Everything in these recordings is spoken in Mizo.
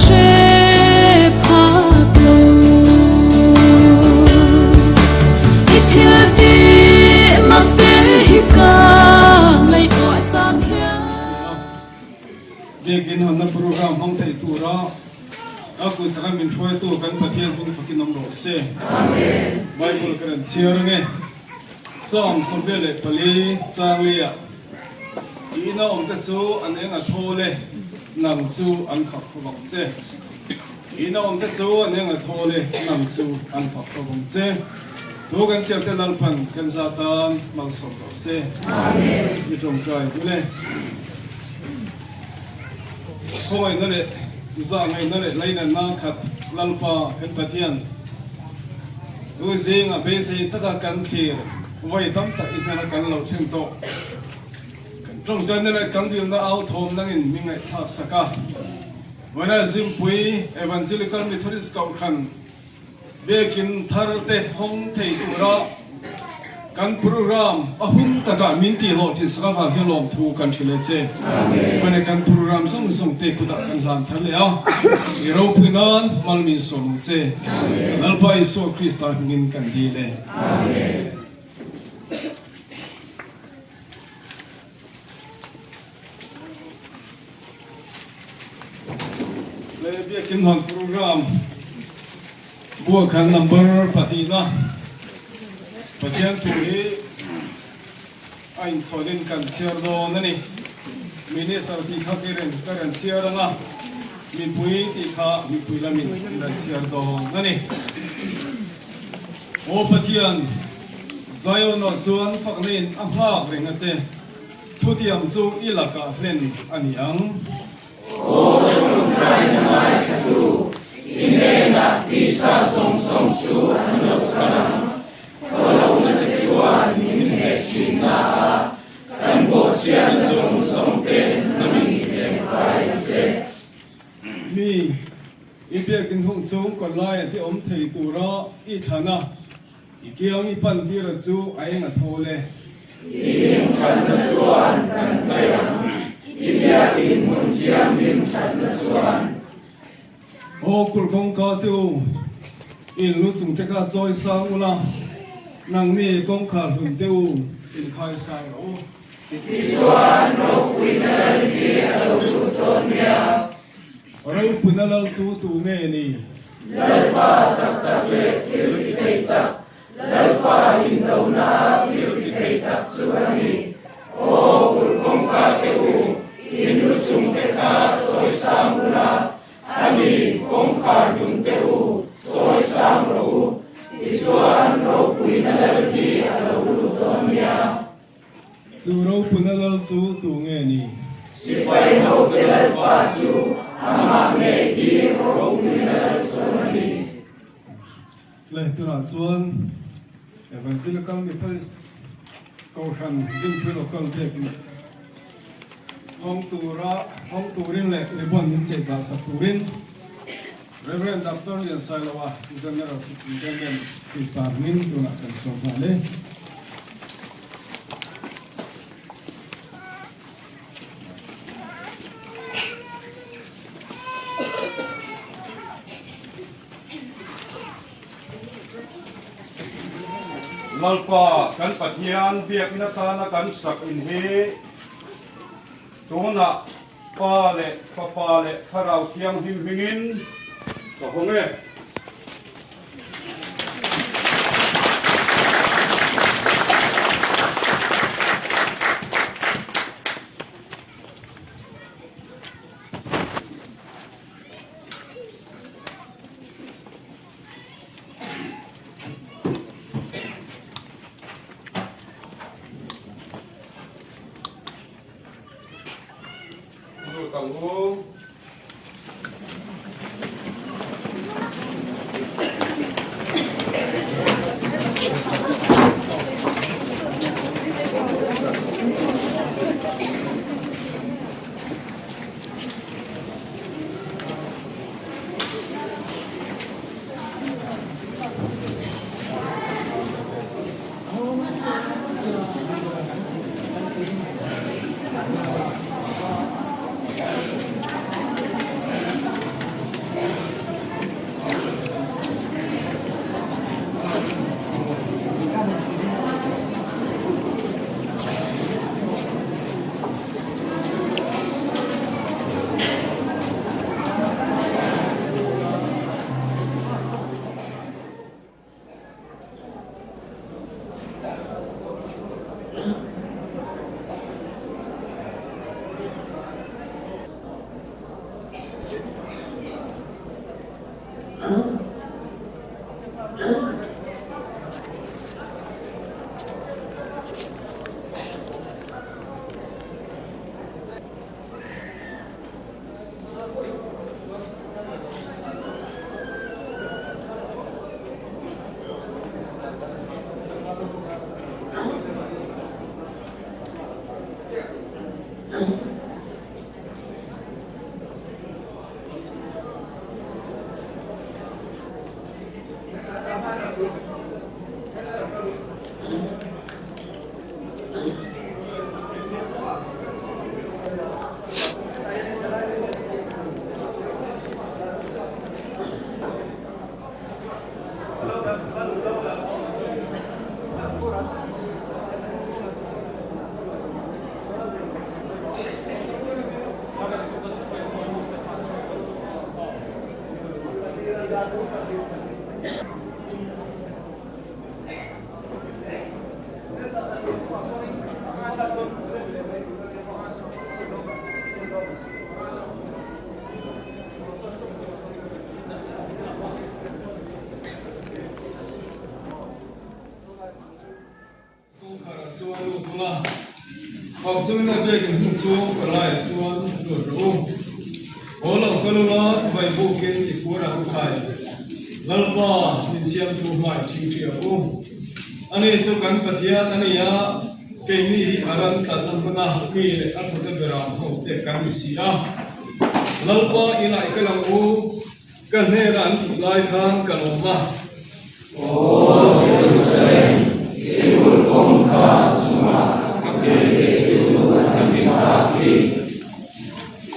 hre phak lo. I thil tih mak te hi ka ngaihtuah chang hian. Biakin hawnna program hmang thei tura ka kut chaka min hruaitu kan Pathian hming fakin awm rawh se. Bible ka rawn chhiar ange. Psalm 24 changlia I ina awmte chu an eng a thawl e, nang chu an fak khawp ang che. I ina awmte chu an eng a thawl e, nang chu an fak khawp ang che. Thu kan chhiarte Lalpan kan za tan malsawm rawh se. I tawngtai dul e. Khawngaihna leh zahngaihna leh lainatna khat Lalpa kan Pathian tu zingah beisei taka kan thlir vawi tam tak i hnena kan lo thlen tawh. Kan tawngtaina leh kan dilna au thawm nangin mi ngaihthlak sak a. Vawiina Zimpui Evangelical Methodist Kohhran Biakin thar te hawng thei tura kan program a hun takah min tih hlawh thin sak avang hian lawmthu kan hrilh e che. Chuan kan program zawng zawng te kutah kan hlan thar leh a, i ropui nan mal min sawm ang che. Lalpa Isua Krista hmingin kan dil e. Le biakin hawn program buah khan number pahnihna Pathian thu hi a inchhawnin kan chhiar dawn a ni. Minister tih kha ka rawn ka rawn chhiar ang a, mipui tih kha mipui lamin an rawn chhiar dawn a ni. Aw Pathian, Zion ah chuan fakna in a nghak reng a che. Thutiam chu i lakah hlen a ni ang. Aw Ṭawngṭaina ngaithlatu, i hnenah tisa zawng zawng chu an lo kal ang. Khawlohna te chuan min hneh ṭhin na a, kan bawhchhiatna zawng zawng te nangin i tlem fai ang che. Mi, i biakin hung chung kawtlaia te awm thei tura i thlan a. I kiang i pan tira chu a eng a thawl e. I hlimthatna chuan kan tlai ang, i biakin hmun thianghlim thatna chuan. Aw kulh kawngka te u, in lu chung te kha chawi sang ula, nangni kawngkhar hlun te u, in khai sang rawh u. Tichuan ropuina lal hi a lo lut dawn nia. Ropuina lal chu tu nge ni? Lalpa chak tak leh thil ti thei tak, Lalpa indona a thil ti thei tak chu a ni. Aw kulh kawngka te u, in lu chung te kha chawi sang ula, a ni, kawngkhar hlun te u, chawi sang rawh u, tichuan ropuina lal hi a lo lut dawn nia. Chu ropuina lal chu tu nge ni? Sipai hote Lalpa chu amah ngei hi ropuina lal chu a ni. Leh tunah chuan Evangelical Methodist Kohhran Dinpui Local biakin hawng tura hawng turin leh ribbon min chei chah sak turin Rev. Doctor Liansailoa General Superintendent Krista hming tunah kan sawm nghal e. Lalpa kan Pathian biakna tana kan sak in hi tunah Pa leh Fapa leh Thlarau Thianghlim hmingin ka hawng e. Lut ang u. Kawngkharah chuan lut ula, fak chungin a biakin hmun chhung palaiah chuan lut rawh u. Haw lo kal ula, chibai bukin i phur ang u khai. Lalpa, min siamtu hmai ṭhingṭhi ang u. Ani chu kan Pathian a ni a, keini hi a ran tlatna hmuna mi leh a hnute beram ho te kan ni si a. Lalpa, i laih kal ang u. Ka hnenah an tih lai khan ka lawm a. Aw Jerusalem, i kulh kawngka chungah ka kelte chu an in tak hi.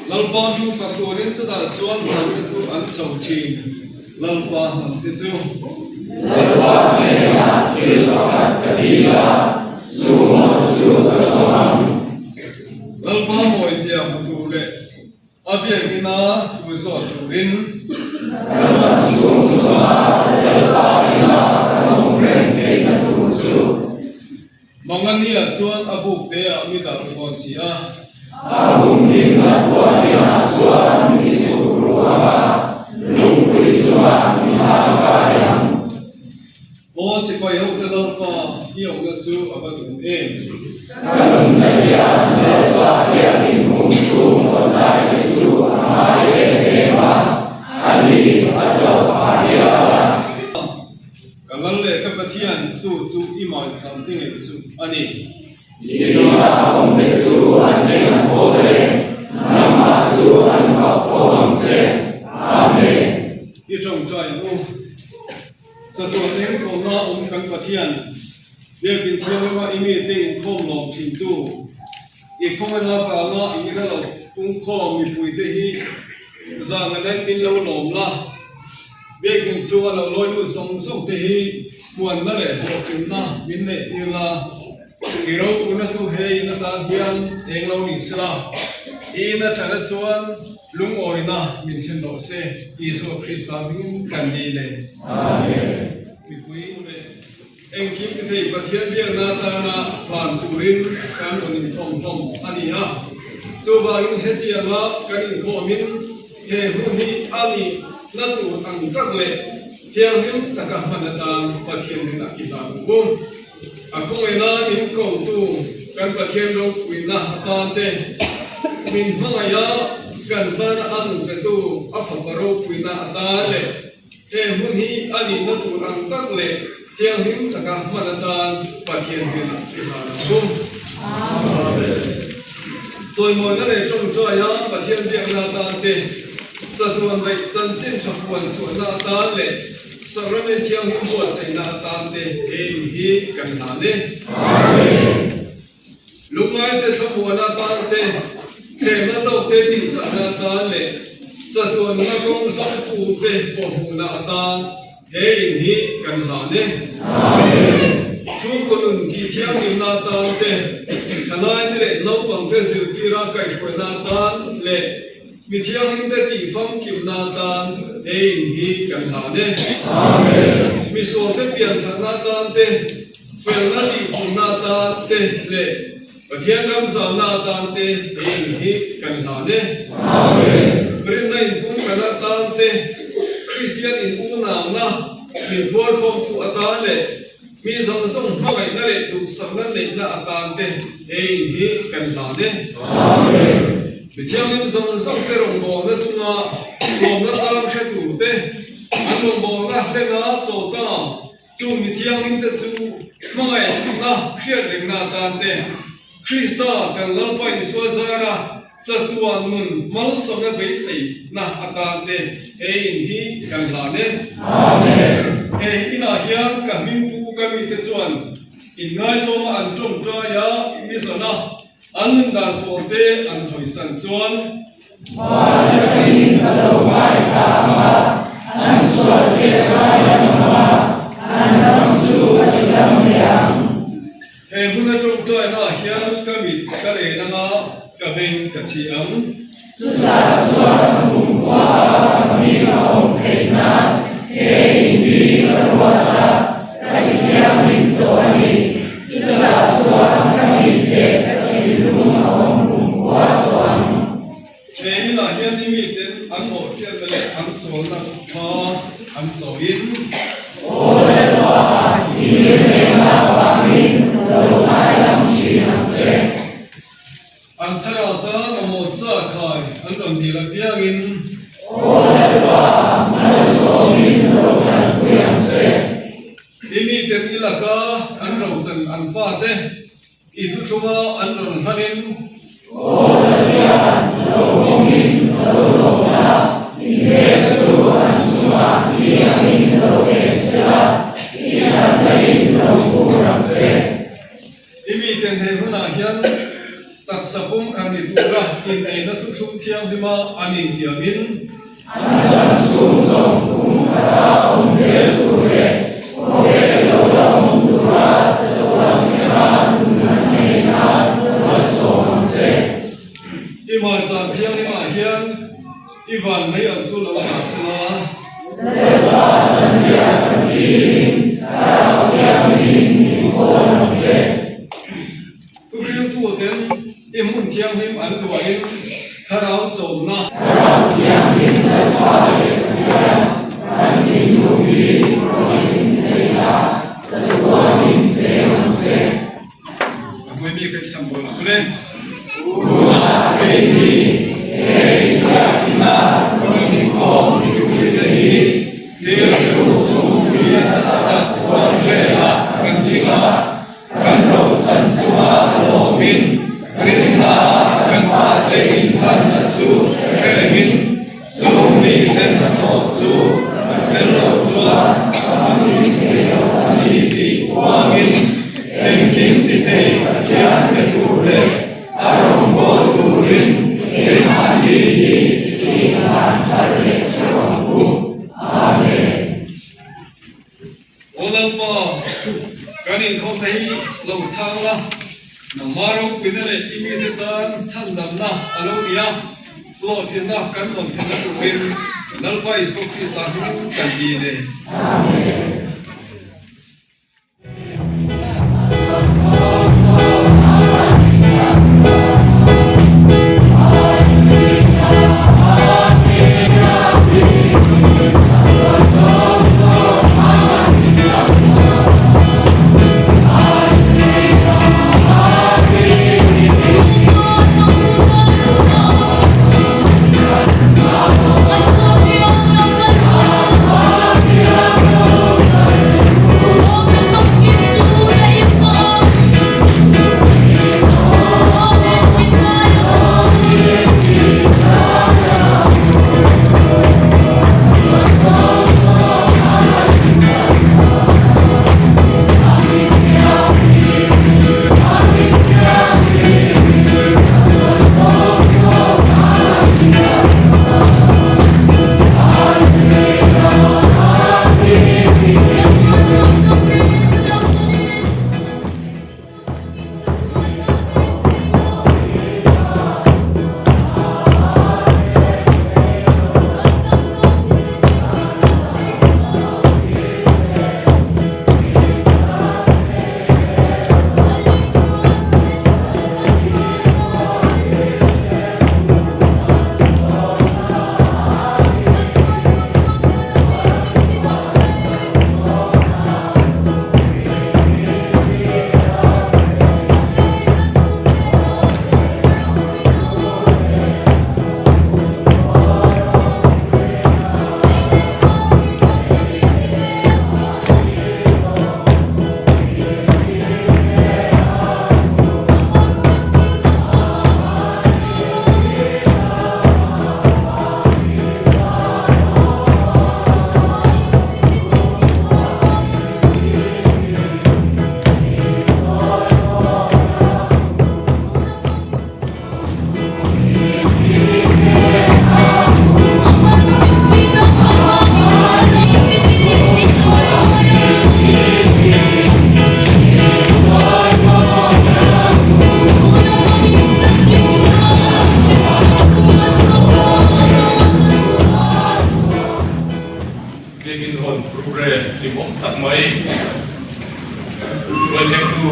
Lalpa hming fak turin chutah chuan hnamte chu an chho thin, Lalpa hnamte chu. Lalpa hnenah thil pakhat ka dil a, chu ngawt chu ka sawm ang. Lalpa mawizia hmu tur leh A biakina thu zawh turin. Ka ram chhung chunga Lalpa ina kan awm reng theihna tur chu. Mangania chuan a buk teah mi dah ru dawn si a. A humhimna puaninah chuan mi thuk ru ang a, lungpui chungah mi hlang kai ang. Aw sipai hote Lalpa, i awmna chu a va dun em? Ka nunna hian Lalpa biakin hung chhung hawn lai te chu a ngai em em a, a ni a chauh a hial a. Ka Lal leh ka Pathian, chu chu i maisam te ngei chu a ni. I nunah awmte chu an beng a thaw e, nangmah chu an fak fo ang che. Amen. I tawngtai ang u. Chatuan eng thawhna awm kan Pathian, Biakin Thianglima i mite inkhawm lawm thintu, i khawngaihna avanga i ila lo pungkhawm mipuite hi zahna nen min lo lawm la. Biakin chhunga lo lawi lut zawng zawng te hi puanna leh hlawhtlinna min neih tir la. I ropuina chu he in atan hian eng lo ni sela, i in atanga chuan lungawina min thlen rawh se, Isua Krista hmingin kan ni le. Amen. Mipui leh engkim ti thei Pathian biakna atana hlan turin kan rawn inkhawm hlawm a ni a. Chuvangin hetianga kan inkhawmin he hun hi a nih na tur ang tak leh thianghlim taka hman atan Pathian hnenah i hlan ang u. A khawngaihna min kotu kan Pathian ropuina atan te, min hmangaih a kan tana a nun petu a Fapa ropuina atan leh he hmun hi a nihna tur ang tak leh thianghlim taka hman atan Pathian hnenah i hlan ang u. Amen. Chawimawina leh tawngtaia Pathian biakna atan te, chatuan daih chanchin tha puan chhuahna atan leh Sacrament thianghlim buatsaihna atan te he in hi kan hlan e. Amen. Lungngaite thlamuana atan te, thlemna tawkte tihchahna atan leh chatuanna kawng zawngtute pawhhmuhna atan he in hi kan hlan e. Amen. Chhungkaw nun tih thianghlimna atan te, thalaite leh naupangte zirtira kaihhruaina atan leh Mi thianghlimte tih famkimna atan he in hi kan hlan e. Amen. Mi sualte pianthatna atan te, felna tihpumna atan te leh Pathian ram zalna atan te he in hi kan hlan e. Amen. Rinna inpumkhat atan te, Kristian in unauna min phuarkhawmtu atan leh mi zawng zawng hmangaihna leh duhsakna neihna atan te he in hi kan hlan e. Amen. Mi thianghlim zawng zawng te rawngbawlna chunga tlawmna chang hre tur te, an rawngbawlna hlena chawl ta chung mi thianghlim te chu hmangaihna hriat rengna atan te. Krista kan Lalpa Isua zara chatuan nun malsawmna beiseina atan te he in hi kan hlan e. Amen. He inah hian ka hmingpu ka mite chuan inngaitawma an tawngtai a, mi zawna An nun dan sualte an hawisan chuan. Van atangin ka lo ngaithla ang a, an sualte ka ngaidam ang a, an ram chu ka ti dam leh ang. He hmun a tawngtaina ah hian ka mit ka len ang a, ka beng ka chhi ang. Chutah chuan kumkhua a ka hming a awm theih nan he in hi ka ruat a, ka ti thianghlim tawh a ni. Chutah chuan ka mit leh ka thinlung a awm kumkhua tawh ang. He inah hian i miten an mawhchhiatna leh an sualna kha an chawiin. Aw Lalpa, i milhneihna avangin lo ngaidam thin ang che. An thlarau tan a mawt sa khai an rawn dil apiangin. Aw Lalpa, malsawmin lo hranpui ang che. I miten i laka an rochan an fate i thuthlunga an rawn hlanin. Aw Pathian, lo hawngin lo lawm la, i hmel chu an chungah ni angin lo en sela, i thatna-in lo fur ang che. I miten he hunah hian taksa pum khat ni tura inneihna thuthlung thianghlima an intiamin. An dam chhung zawng kum khata awm zel tur leh khawvel lo la awm tura chatuan thlenga nun an nei nan malsawm ang che. I hmaichhan thianghlimah hian i van mai ang chu lo dah sela. Lalpa Sanriah kan dilin Thlarau Thianghlim min kawl ang che. Thuhriltuten i hmun thianghlim an luahin Thlarau chawmna. Thlarau Thianghlim Lalpa leh Pathian kan thinlung hi rawn innei la, chatuanin cheng ang che. A hmui mi ka i sam bawl ang le. Tunah keini hei biakina rawn inkhawm mipuite hi thil thu chhungpui nasa tak huan velah kan ding a, kan rochan chunga lawmin rinna kan pate inhlanna chu hre rengin Chung mite hnathawh chu a tel loh chuan a famkim thei lo a ni tih puangin engkim ti thei Pathian pe tur leh a rawngbâwl turin keimahni hi inhlan thar leh theuh ang u. Amen. Aw Lalpa, kan inkhawmna hi lo chhang la, nangmah ropuina leh i mite tan chhandamna a lo ni a, hlawhtlinna kan dawn theihna turin Lalpa Isua Krista hming kan dil e. Amen.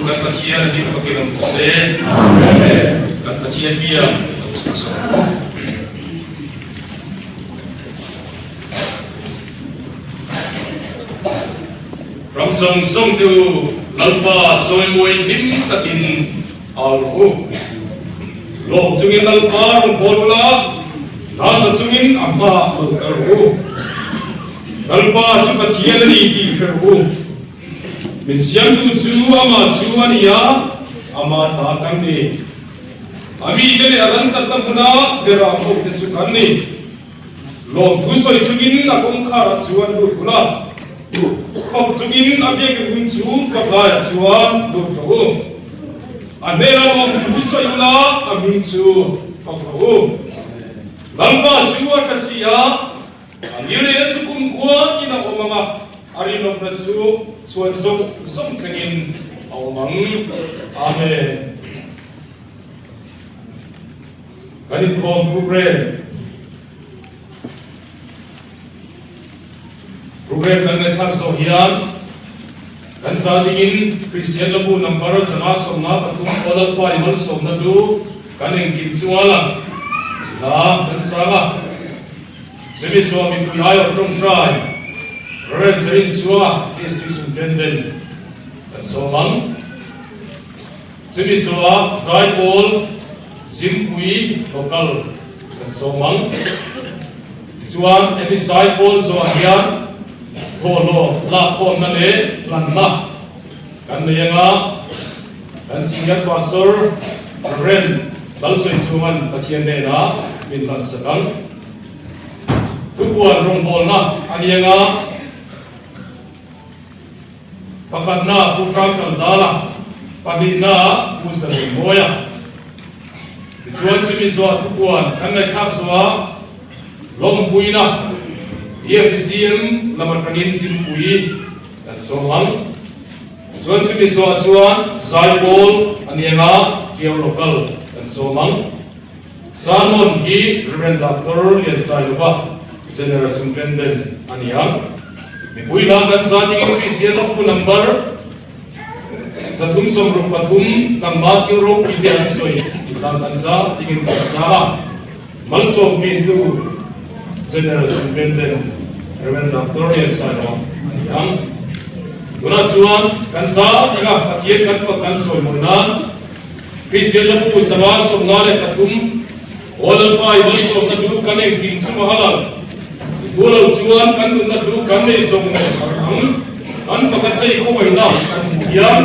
kan Pathian hming fakin awm rawh se. Amen. Kan Pathian biak lo chhun zawm. Ram zawng zawng te u Lalpa chawimawi hlim takin au rawh u. Lawm chungin Lalpa rawn bawl ula, nasa chungin a hmaah lo kal rawh u. Lalpa chu Pathian a ni tih hre rawh u. Min siamtu chu amah chu a ni a, amah ta kan ni. A mite leh a ran tatna hmuna beram hote chu kan ni. Lawmthu sawi chungin a kawngkharah chuan lut ula, fak chungin a biakinn hun chu tlawmlaiah chuan lut rawh u. A hnenah lawmthu sawi ula, a hming chu fak rawh u. Lalpa chu a tla si a, A ngilneihna chu kumkhua in a awm ang a, a rinawmna chu chhuan zawng zawng thlengin a awm ang. Amen. Kan inkhawm program Program kan ngaihthlak zawh hian kan za dingin Kristian Labu number 153 aw Lalpa i malsawmna lu kan engkim chunga lang hla kan sang a. Chumi chuan mipui aiawh tawngtai Rev Zerin chunga District Superintendent kan sawm ang. Chumi chunga Zaipawl Zimpui Local kan sawm ang. Tichuan hemi Zaipawl zawhah hian thawhlawm lakkhawmna leh hlanna kan nei anga kan Senior Pastor Rev Lalsawi chungan Pathian hnenah min hlansak ang. Thupuan rawngbawlna a ni anga pakhatna Pu Hrang Kaldala, pahnihna Pu Zaleng Mawia. Tichuan chumi zuah thupuan kan ngaihthlak zuah lawmpuina EFCM lam atangin Zimpui kan sawm ang. Tichuan chumi zuah chuan Zaipawl a ni anga Tiau Local kan sawm ang. Sermon hi Rev. Doctor Liansailova, General Superintendent a ni a. Mipui lam kan sa dingin Kristian Lawmpu number 363 nangma thil ropui te an sawi tih lam kan sa dingin kan sa a. Malsawm ṭintu General Superintendent Rev. Doctor Liansailova a ni ang. Tunah chuan kan sa dinga Pathian kan fak kan sawi mawi nan Kristian Lapu 153, Aw Lalpa i malsawmna hlu kan engkim chu a lang. I thu lo chuan kan nunna hlu kan nei zawng lo thar ang. Kan faka chei khawngaihna kan hmuh hian.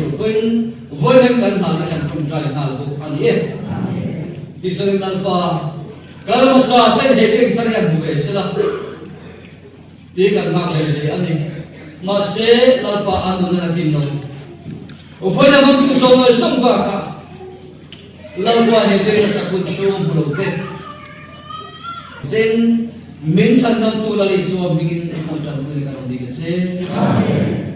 tur pawhin vawiin kan hlana kan tawngtai nghal bawk a ni e. Tichuan Lalpa kal hmasa ten he biakinn thar hi an hmu ve sela tih kan nghak ve hle a ni. Mahse Lalpa a nun a la kin lo. Vawiin a hmangtu zawng leh zawng bakah Lalpa he biakinn a sak hun chhung hmu lo te Zen min chhandamtu Lal Isua hmingin i hmuh tanpui leh ka rawn dil a che. Amen.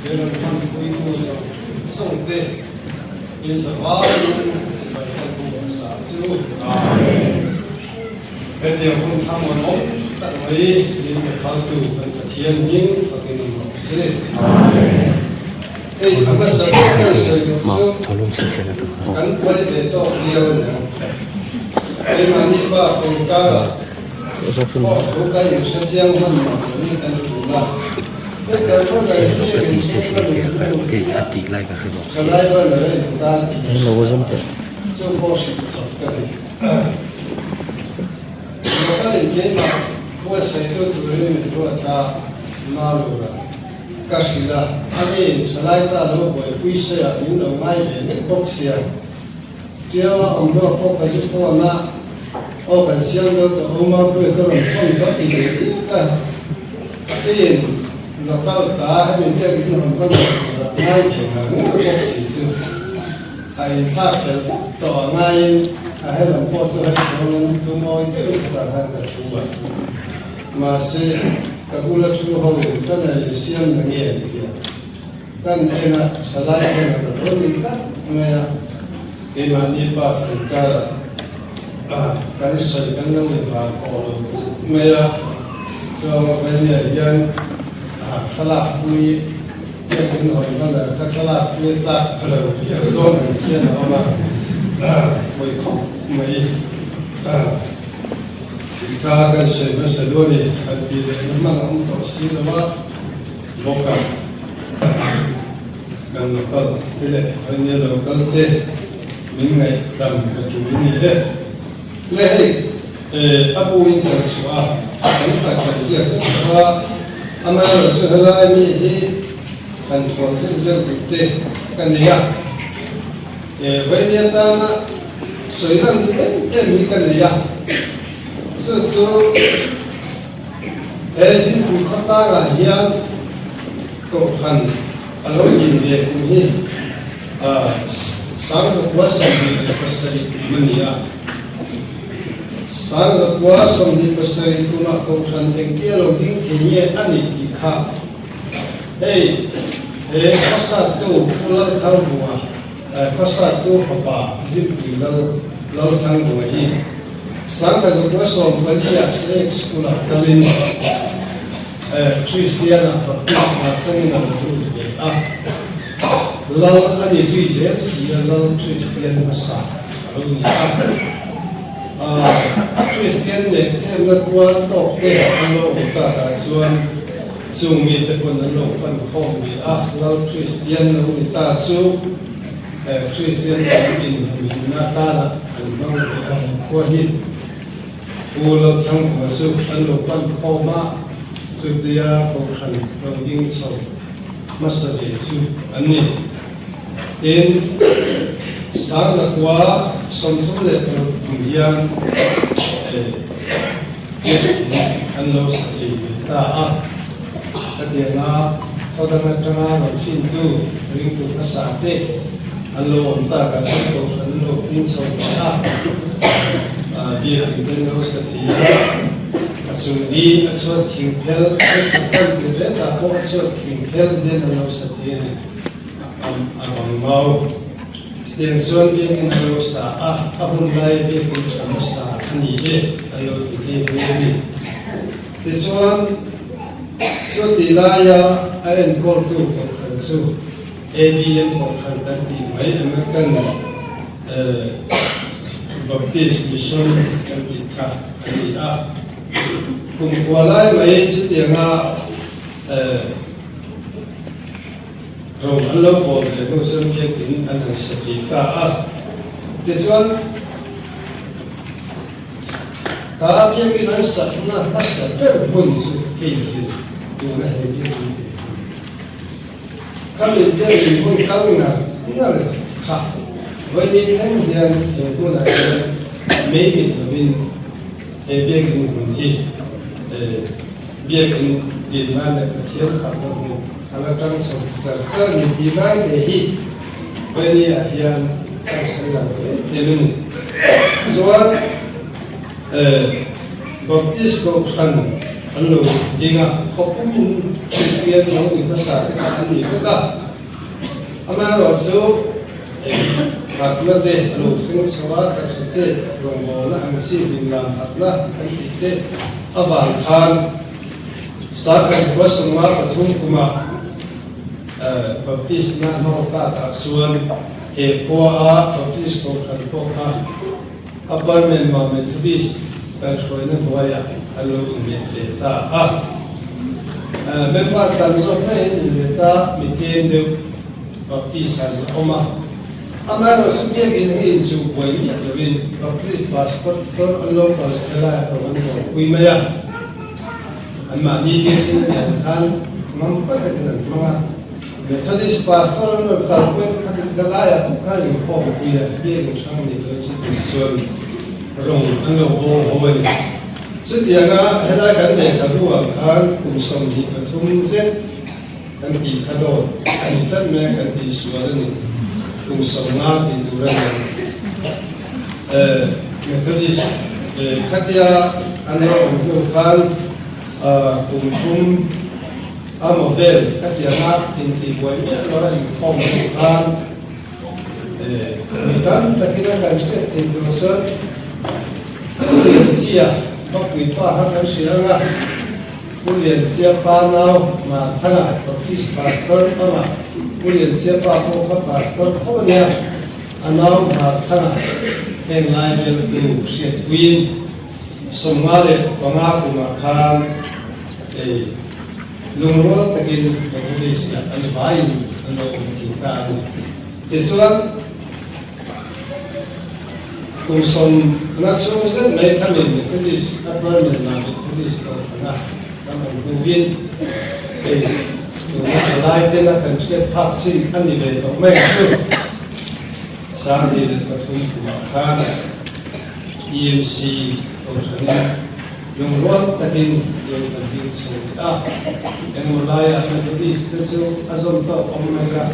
He rawn hmanpuitu zawng zawng te in zavaiin chibai kan hmu hmasa chu. Hetiang hun thlamuanawm tak mai min pe phaltu kan Pathian hming fakin awm rawh se. Hei a hmasa ber kan sawi duh chu kan buai ve tawk viau a niang. Keimahni pa Kawngkara pawh thu kan inhre chiang hman lo chuan kan ṭul a. Hei kan rawn rei hi biak inchhung ka luh chiah thalai banner a intar tih ka hria a, chu pawh hrilh chawp ka ti. Local-in keimah buatsaihtu turin min ruat a, Malura. Ka hrilh a, ani thalai ta lo buaipui sawiah min lo ngai ve nek bawk sia. Tiaua awm hlawk pawh ka zu phone a, aw kan siam zo tawh awm a, pui ka rawn thawn ka ti leh diak a. Keiin local ta hemi biak in rawn va nawr tur ah ngai ve ngar ngar bawk si chu a inthlak fel vek tawh a ngaiin a helam pawh chu hei chuangin lungawi deuhin chutah khan ka thu a. Mahse, ka bula thu ho in ka nei in siam na nge an ti a, kan en a thalai hian a rawn rawn in tlat mai a, keimahni pa fel karah kan sawi kan lo in vang pawh lo tlat mai a, chuan Vania hian thlalak pui biakin hawn banner kha thlalak pui tlak a lo piang dawn ang khian a awm a, pawi khawp mai. Ka kan sawi hmasa duh a ni, kan tih leh na hman a awm tawh si lo a, bawk a kan local te leh Vainia local te min ngaihdam ka tul a ni e. Le hei a bu in kan chhuah a, kan tak kan ziak vek tawh a, amaherawhchu helai mi hi kan thawn zeuh zeuh duh te ka nei a, Vainia tana Sawi lan em em hi ka nei a, chu chu he Zingpui khawtlangah hian Kohhran a lo din ve kum hi 1727 kum a ni a. 1727 kumah Kohhran engtia lo ding thei nge a nih tih kha hei he khawsattu Pu Lalthangbunga Khawsattu fapa Zipui Lal Lalthangbunga hi 1914 ah State School ah kalin Kristian ah baptisma changin a lo lut ve a, Lal a ni zui zel si a, Lal Kristian hmasa a lo ni a. Kristian nen chenna tuar tawk te an lo awm takah chuan Chung mite pawn an lo fan khawm ve a, Lal Kristian lo ni ta chu Kristian lam inhumhimna atana an hmang ve a, he khua hi Pu Lalthangkhua chu an lo pan khawm a, chutia Kohhran lo ding chho hmasa ve chu an ni. Tin, 1936 kum hian Biakinn an lo sa thei ve ta a, khatianga khawdang atanga lo fintu ringtu hmasa te an lo awm tak ah chuan kohhran an lo pung chho ve a, biakinn te an lo sa thei a, a chung ni a chuan thingphel an sa tan tir retah pawh a chuan thingphel hian an lo sa thei a ni, a bang mau. Chutiang chuan biakinn a lo sa a, a hun laia biakinn tha hmasa a ni e an lo ti nghe nghe a ni. Tichuan, chuti laia a enkawltu kohhran chu ABM kohhran kan tih mai, American Baptist Mission kan tih kha a ni a. Kumkhua lai mai chutianga Ro an lo bawl ve hnu chuan biakinn an han sa thei ta a. Tichuan, ta biakinn an sakna hmasa ber hmun chu hei hi a ni, tuna he biakinn tih hi a ni. Khami biakinn hmun kal ngar ngar kha vawiin thleng hian he hmunah hian mei mit lovin he biakinn hmun hi biakinn dinna leh Pathian fakna hmun A la tang chho char char ni tih lai te hi Valley ah hian kan sawi lang em em a ni. Chuan Baptist Kohhran. an lo ding a, khaw pumin Kristian lo ni hmasa te kha an ni vek a. Amaherawhchu harhna te a lo thleng chho a, taksa chet rawngbawlna ang chi hlimlam harhna kan tih te avang khan Sakhat khua 53 kumah Baptist na hnawh takah chuan he khua a Baptist kohhran pawh kha Upper Myanmar Methodist kaihhruaina hnuaiah an lo innghet ve ta a. Member tam zawk maiin innghet a, mi tlem deuh Baptist an la awm a. Amaherawhchu biakinn hi inchuh buai miah loin Baptist pastor an lo kal leh helaiah pawh an buaipui mai a. Anmahni biakinn a nih ang khan ngam takin an hmang a. Methodist pastor an rawn kalpui te kha ka laiah bawk khan inkhawmpui a, biakinn hrang ni dawn chu tih chuan rawng an lo bawng ho a ni. Chutianga helai kan lehkhabu ah khan kum 23 zet kan tih kha dawt a ni tlat mai a, kan tih sual a ni. Kum 50 tih tur a ni ang. Methodist khatia an lo awm hnu khan kum thum A maw vel ka tianga intihbuai miah lo a inkhawm hnu khan mi tam takin a kan hriat theih tur chuan Pu Liansia Bapui pa kha kan hria ang a, Pu Liansia pa nau Marthanga Baptist Pastor amah Pu Liansia pa pawh kha Pastor tho a nia, a nau Marthanga heng lai veltu hriatpuiin 55 kumah khan Hei lungrual takin Methodist ah an vaiin an lo awm thei ta a ni. Tichuan, kum sawmna chhung zet mai khamin Methodist a Permanent-ah Methodist kohhrana kan awm hnuin hei tuna thalai tena kan hriat phak chin a ni ve tawh mai ang chu. 2003 kumah khan EMC kohhranin Lungrual takin lo kan ding chho leh a, engmaw laiah Methodist te chu a zawm tawk awm mai la,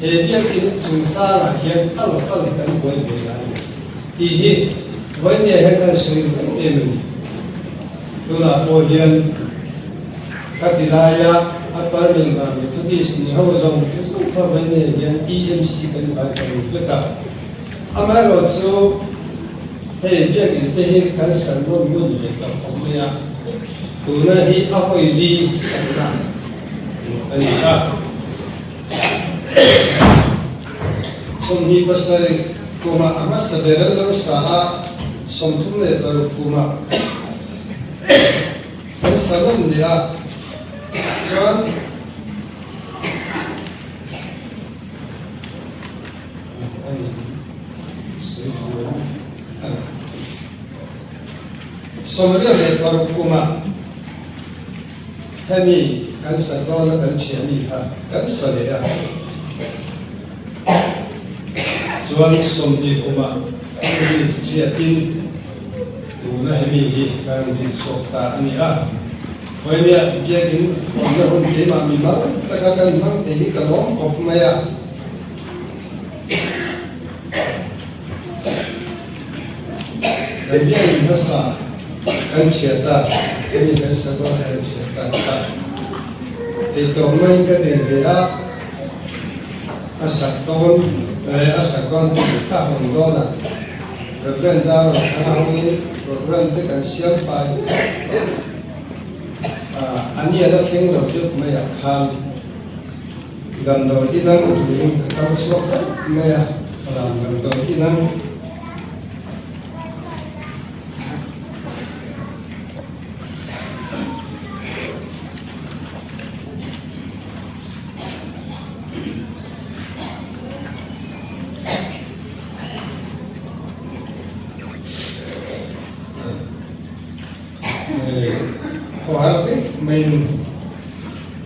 he biakinn chungchangah hian a local hi kan buai ve ngai lo tih hi vawinia hian kan sawi duh em em a ni. Tunah pawh hian ka ti laia Upper Myanmar Methodist ni ho zawng zawng kha vawinia hian EMC kan vai ta lo vek a, Amaherawhchu, hei biakinn te hi kan san nawn ngun ve tawh khawp mai a, tuna hi a hawi li sanna a ni a. 27 kumah a hmasa ber an lo sa a, 36 kumah kan sa nawn leh a, chuan. 26 kumah hemi kan sa dawn a kan thian mi kha kan sa leh a, chuan 20 kumah hemi thiatin tuna hemi hi kan din chhuak ta a ni a. Vawinia biakin awmna hun keimah mimal taka kan hmang thei hi ka lawm khawp mai a. Kan biakinn hmasa kan thiat a, hemi kan saruak kan thiat tak tak. Eitawk maiin ka nei ve a, a sak dawn a sak dawn tih ka hawn dawn a, Reverend Darrawn thanga hawngin program te kan siam fai vek a, a ni a la thleng lo deuh maiah khan. Damdawi inang turin ka kal chhuak daih mai a, Falam damdawi inang. Khawhar deuh maiin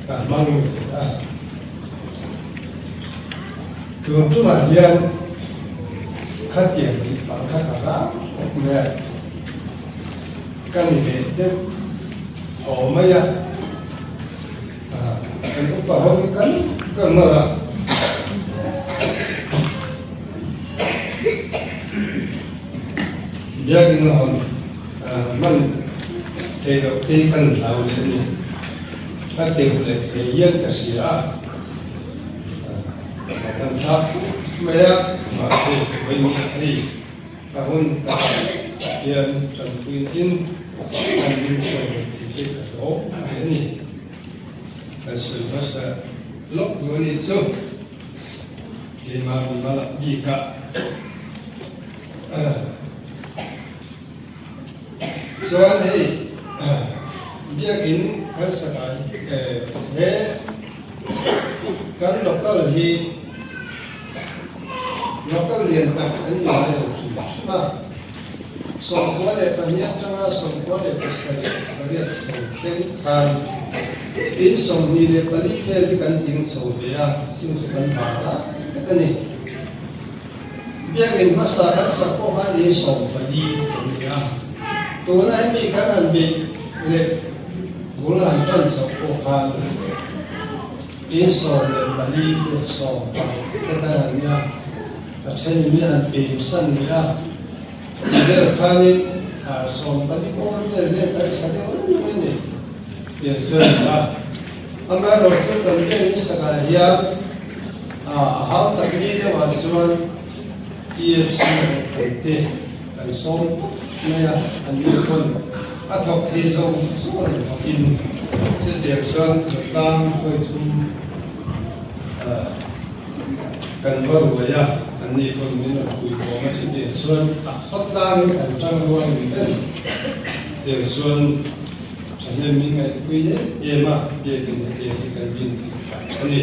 ka hmang ve a. Tun tumah hian khatiang tih pang kha ka hlau khawp mai a, ka ni ve deuh thaw mai a, kan upa ho hi kan ka nawr a. Biakinn a hawn hman. Theih loh te kan hlau leh a ni. Ka teuh leh thei hian ka hria a, ka kan thlak khawp mai a, mahse vawiin hei ka hun takah hian tanpuina in an min hruai ve tih te ka hlawm ve a ni. Kan sawi hmasa lawk duh a nih chu keimah mimal bikah. Chuan hei biakinn kan sak ah he kan local hi local lian tak an ni ngai lo hrim hrim a, 92 atanga 97 chho thleng khan in 24 vel hi kan ding chho ve a, chung chu kan vang lai tak a ni. Biakinn hmasa kan sak pawh kha ni 14 kan ni a, tuna hemi kan han beih leh bul han tan chhoh pawh khan in 14 te 16 te kan han ni a, a then mi han pem san leh a, ti vel khanin 14 bawr vel hian kan sa deuh reng mai a ni tiang chuan a ni a. Amaherawhchu kan biakinn sakah hian a hau tak ni deuhah chuan PFC kan te kan sawm pawp mai a, an ni pawn a thawk thei zawng zawng an thawkin chutiang chuan Hnatlang Hawithum kan va ruai a, an ni pawn min rawn pui bawm a, chutiang chuan a khawtlangin kan tang rual ni ber tiang chuan Thahnem min ngaihpui em em a, biakin hetiang hi kan din a ni.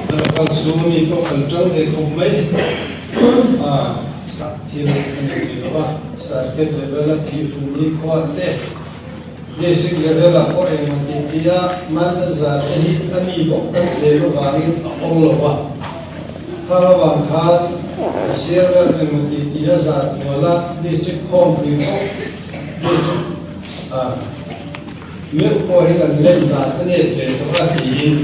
A local chhung ami pawh kan tang ve khawp mai. A sak thil a ni ve lo a, circuit level a phihhlum ni khua te, district level ah pawh engmaw ti tia manta zar te hi a mi bawk kan tlem avangin a awng lo a. Kha avang khan a sir vel engmaw ti tia zar kual a district khawmpui pawh Hei chu meuh pawh hi kan len dan a nep ve tawh a tiin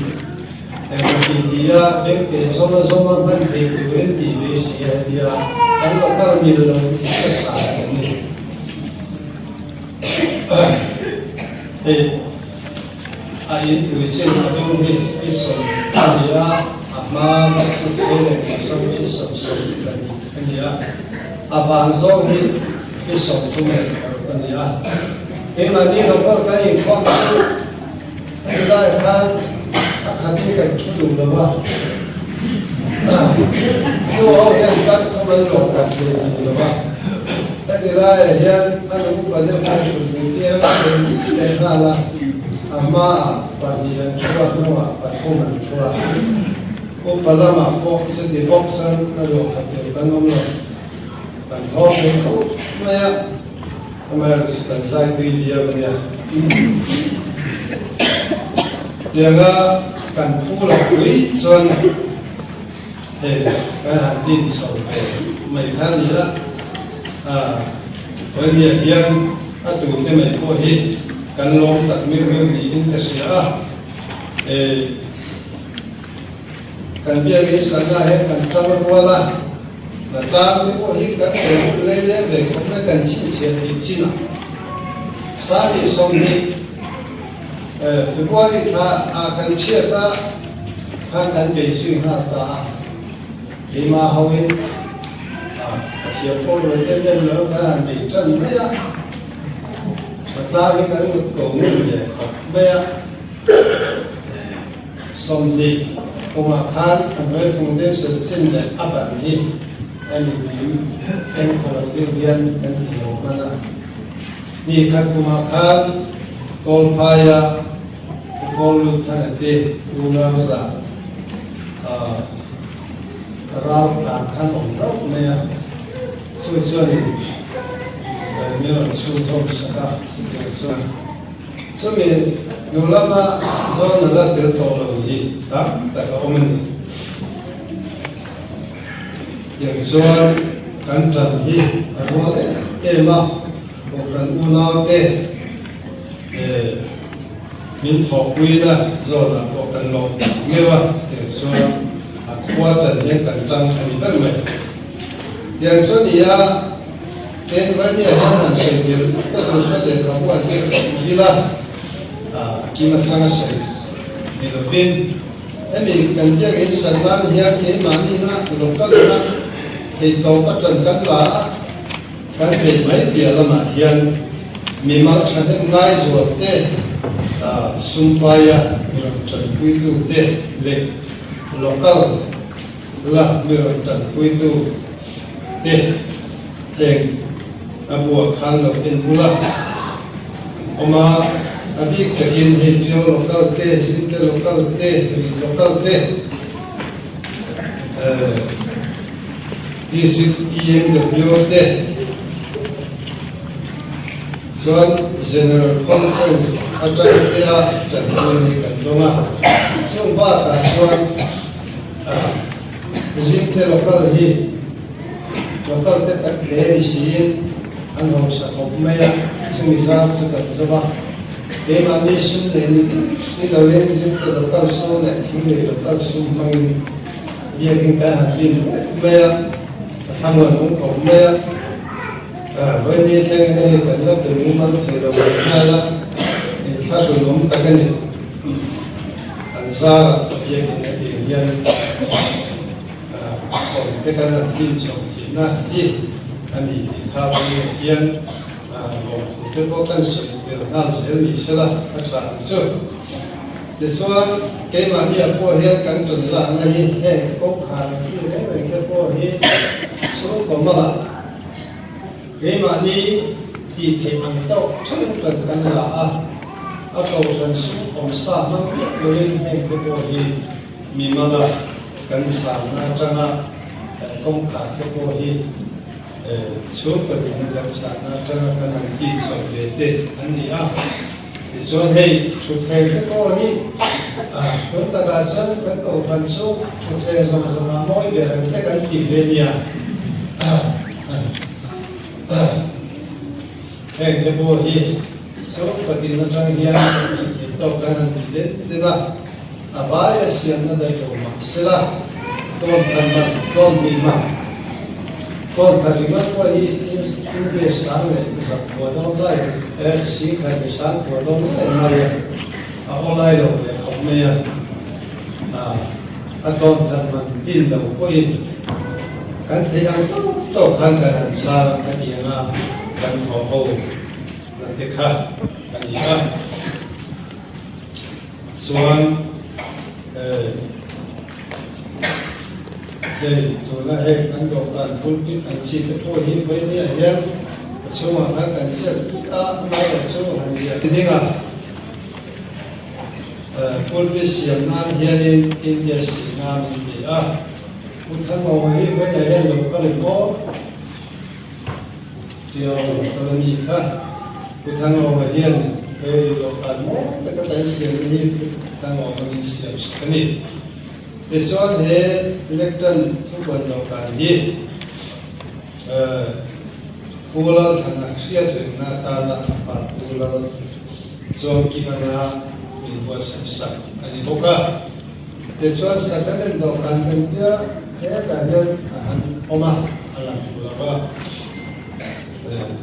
engmaw ti tia bengte zawma zawma hman thei turin tih ve si a hetia kan lo kal mil lo ka sa kan ni. Hei a in pui chin a dung hi i sawi a ni a, a hma bak chu thei leh tih zawng hi 72 a ni a, a vang zawng hi i 36 a ni a. Keimahni local kan inkhawm chu chulai khan a khatin kan thu duh lo a, chu ho hian kan thum an lawm khat ve thei lo a, heti laiah hian a nu upa deuh khan thut pui tir a rawn leh nghal a, a hmaah pahnih an thu a, hnungah pathum an thu a. Upa lamah pawh city box an a luah khat deuh kan awm lo. Kan thawk thei khawp mai a, amaherawhchu chu kan zai tui viau a nia. Tianga kan phu loh pui chuan hei kan han din chho ve mai kha a ni a. Pawimawh hian a tute mai pawh hi kan lawm tak miu miu niin ka hria a. Hei kan biakin sana hian kan tang rual a, na tlang te pawh hi kan tel lei leng ve khawp mai kan chhinchhiah theih chin a. Sani 20 February thla ah kan thiat a, khan kan bei zui nghal ta a, keimah ho in a thiam pawh ruai em em lo kan han bei tan mai a, na tlang hi kan ko ngun ve khawp mai a. 20 kumah khan a hnuai foundation chin leh a ban hi a mipui eng pha lo deuh hian kan ti lo hman a. Ni khat kumah khan Kawlphaia Kawl lut than a ti unau zah ral tlan khan awm rauh mai a, chu chuanin mi rawn chhunzawm sak a, chutiang chuan. Chumi hnu lama zawn a la tel tawh lo hi tam tak a awm a ni. Tiang chuan kan ṭan hi a rual em em a, Kohhran unaute min thawhpuina zawnah pawh kan lawm tak meuh a, chutiang chuan a khua ṭan hian kan ṭang a ni ber mai. Tiang chuan i a. Ten Vania hian han sawi tel ka tur hre lehkhabu a zir tawh ni ila, a kim atanga sawi ni lovin hemi kan biak in sak nan hian keimahni-na local-na theihtawp a tan kan la a, kan beih mai piah lamah hian mimal thahnem ngai zual te, sumpaia mi rawn tanpuitu te leh local la mi rawn tanpuitu te heng a buah khan lo en bula awm a, a bik takin hei Tiau local te, Zinte local te, Rih local te, District EMW te chuan General Conference atang te a tanpui hi kan dawng a, chung bakah chuan Zinte local hi local te tak hle ni siin an hausa khawp mai a, chumi zar chu kan zawm a, keimahni sum nei ni deuh si loin Zinte local sum leh thing lei local sum hmangin biakin kan han din mai mai a, a thlamuan awm khawp mai a, vawiin thleng hian hei kan la pe mumal thei lo mai nghal a, inthlahrun awm tak a ni. An zarah biakin hetiang hian awm te kan han din chho tihna hi a ni tih kha vawiin hian lawmthu te pawh kan sawi tel nghal zel ni sela a tha ang chu. Tichuan, keimahniah pawh hian kan ṭan lahna hi heng kawngkhar chi reng reng te pawh hi chhungkaw malah keimahni tih theih ang tawk ṭheuh ṭan kan la a, a kohhran sum awmsa hmang miah loin heng te pawh hi mimala kan chhanna aṭanga kawngkhar te pawh hi chhungkaw dikna kan chhanna aṭanga kan han tih chhoh ve te an ni a. Tichuan hei thutthleng te pawh hi tun takah chuan kan kohhran chu thutthleng zawng zawngah mawi ber ang te kan ti ve nia. Heng te pawh hi chhungkaw tin atang hian kan tih theih tawk kan han ti den den a, a vaia siamna daih lo mah sela tawn khat man, tawn hnih man. Tawn khat ringawt pawh hi India sang leh zak phuah dawn lai eh sing khat leh sang phuah dawn lai mai a, a aw lai lo leh khawp mai a, a tawn khat man tin lo pawhin kan theih ang tawk tawk khan kan han chhang a ti ang a, kan thawh ho na te kha a ni a. Chuan eh. Hei tuna heng kan dawhkan pulpit ang chi te pawh hi vawinia hian a chhungah khan kan ziak vek a, amaherawh chu han ziak ding a, pulpit siam nan hianin India sihna min ti a, Pu Thanmawma hi vawinia hian lo kal em aw? Tiau lo kal a nih kha. Pu Thanmawma hian hei dawhkan mawi taka kan siam te hi Pu Thanmawma min siam sak a ni. Tichuan he lectern thubuan dawhkan hi Pu Lalthana hriatrengna atana a pa Pu Lal Chuangkimana min buatsaih sak a ni bawk a. Tichuan sacrament dawhkan kan tia hetah hian a han awm a, a lang duh lo va.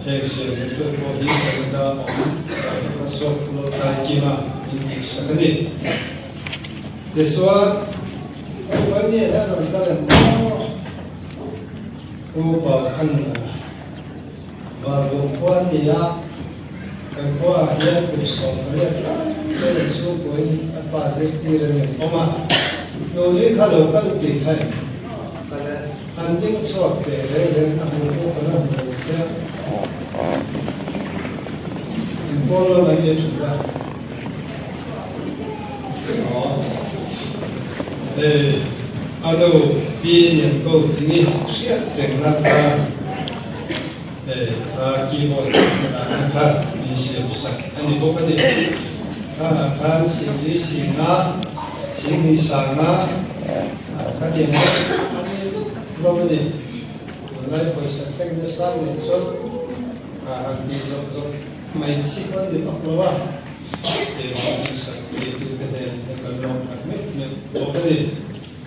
Heng siamna tur pawh hi Canada awm Saitupa chhuak Pu Laltaikima min tihsak a ni. Tichuan, hei Vainia hian rawn kal em maw? Pu Paukhan Valbawm khua a ni a, kan khuaah hian kum 18 lai mai a chhungkuain a pa zirtir a ni awm a, Nuni kha lo kal tih kha em? Han ding chhuak teh reng reng a hmu pawh ka la hmu lo che. Inpawl lamah i thut a. Hei a nu pi niam ko chini hriat reng na kha hei a keyboard dahna kha min siam sak a ni bawk a ni. Khanah khan singli singa singli sanga kha tiang a ni vek hlawm a ni. Tunlai pawisa thleng nasa nen chuan a han tih zawk zawk mai chi pawn ni vak lo a. Keimahni te nen hian kan lawm tak meuh meuh bawk a ni.